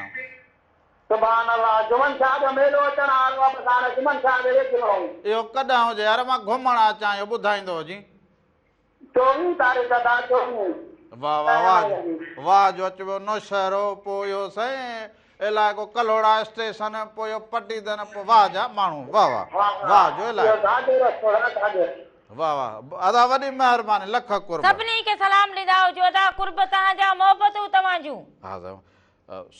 سبحان الله جمن شاهه جو ميلو اچڻ وارو آ بس هاڻي جمن شاهه جي ويجهو آهيون. اهو ڪڏهن هجي يار مان گهمڻ اچان اهو ٻڌائيندو هجين. چوويهه تاريخ ادا چوويهه. واه واه واه واه جو اچ ويو نوشهرو پوء اهو سائين علائقو ڪلهوڙا اسٽيشن پوء اهو پڊعيدن پوء واه جا ماڻهو واه واه واه جو علائقو. واه واه ادا وڏي مهرباني لک قرب. سڀني کي سلام ڏيندا هجو ادا قرب توهان جا محبتون توهان جون. ها سائين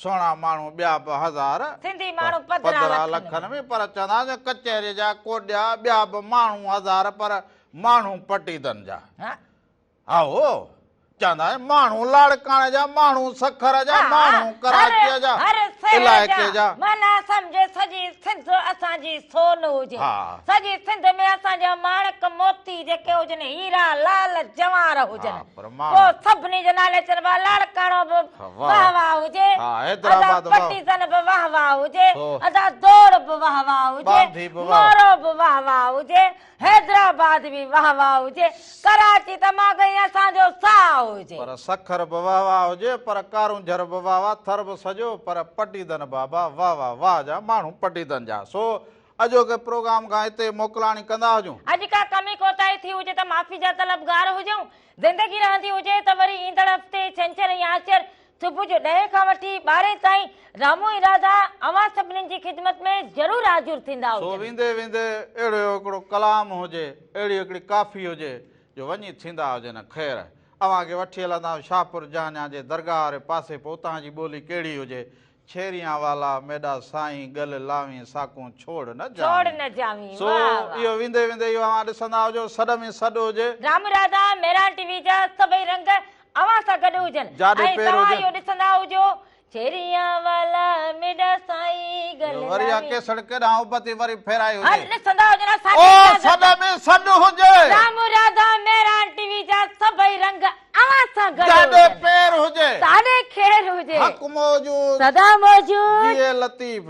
سهڻا ماڻهو ٻيا به هزار، سنڌي ماڻهو پڌرا لکن ۾، پر چوندا آهن ڪچهريء جا ڪوڏيا ٻيا به ماڻهو هزار، پر ماڻهو پٽيدن جا. هائو، چوندا آهن ماڻهو لاڙڪاڻي جا، ماڻهو سکر جا، ماڻهو ڪراچيء جا، علائقي جا. معنيٰ سمجهه سڄي سنڌ اسان جي سون هجي. سڄي سنڌ ۾ اسان جا ماڻڪ موتي جيڪي هجن هيرا لعل جواهر هجن. پوء سڀني جي نالي چئبا لاڙڪاڻو به واه واه هجي، ادا پٽيزن به واه واه هجي، ادا دوڙ به واه واه هجي، مورو به واه واه هجي، حيدرآباد به واه واه هجي، ڪراچي ته ماڳهين اسان جو ساهه هجي. پر سکر به واه واه هجي، پر ڪارونجهر به واه واه، ٿر به سڄو، پر پٽيدن بابا واه واه، واه جا ماڻهو پٽيدن جا. سو اڄوڪي پروگرام کان هتي موڪلاڻي ڪندا هجون. اڄ ڪا ڪمي ڪوتاهي ٿي هجي ته معافي جا طلبگار هجون. زندگي رهندي هجي ته وري ايندڙ هفتي ڇنڇر ۽ آچر صبح جو ڏهين کان وٺي ٻارهين تائين رامو ۽ راڌا اوهان سڀنين جي خدمت ۾ ضرور حاضر ٿيندا سو هجن. ويندي ويندي اهڙو هڪڙو ڪلام هجي، اهڙي هڪڙي ڪافي هجي جو وڃي ٿيندا هجن. خير اوهان کي وٺي هلندا آهيون شاهپور جهانيان جي درگاهه واري پاسي پوء اتان جي ٻولي ڪهڙي هجي ڇيريان والا ميڏا سائين ڳل لاوين ساڪون ڇوڙ نه ڇوڙ نه جاوين سو واه واه. اهو ويندي ويندي اهو اوهان ڏسندا هجو سڏ ۾ سڏ هجي. رام راڌا مهراڻ ٽي وي جا سڀئي رنگ اوهان سان گڏ هجن جاڏي ۽ پير توهان هجي. اهو ڏسندا هجو ڇيريان والا ميڏا سائين ڳل اهو وري اها لاوين. ڪيسڙ ڪيڏانهن ابتي وري ڦيرائي هر هجي. ڏسندا هجن اسان او کي اجازت. سڏ ۾ سڏ هجي. رام راڌا مهراڻ ٽي وي جا سڀئي رنگ اوهان سان گڏ جاڏي هجن. پير هجي. تاڏي خير هجي. حق موجود. سدا موجود. جيئي لطيف.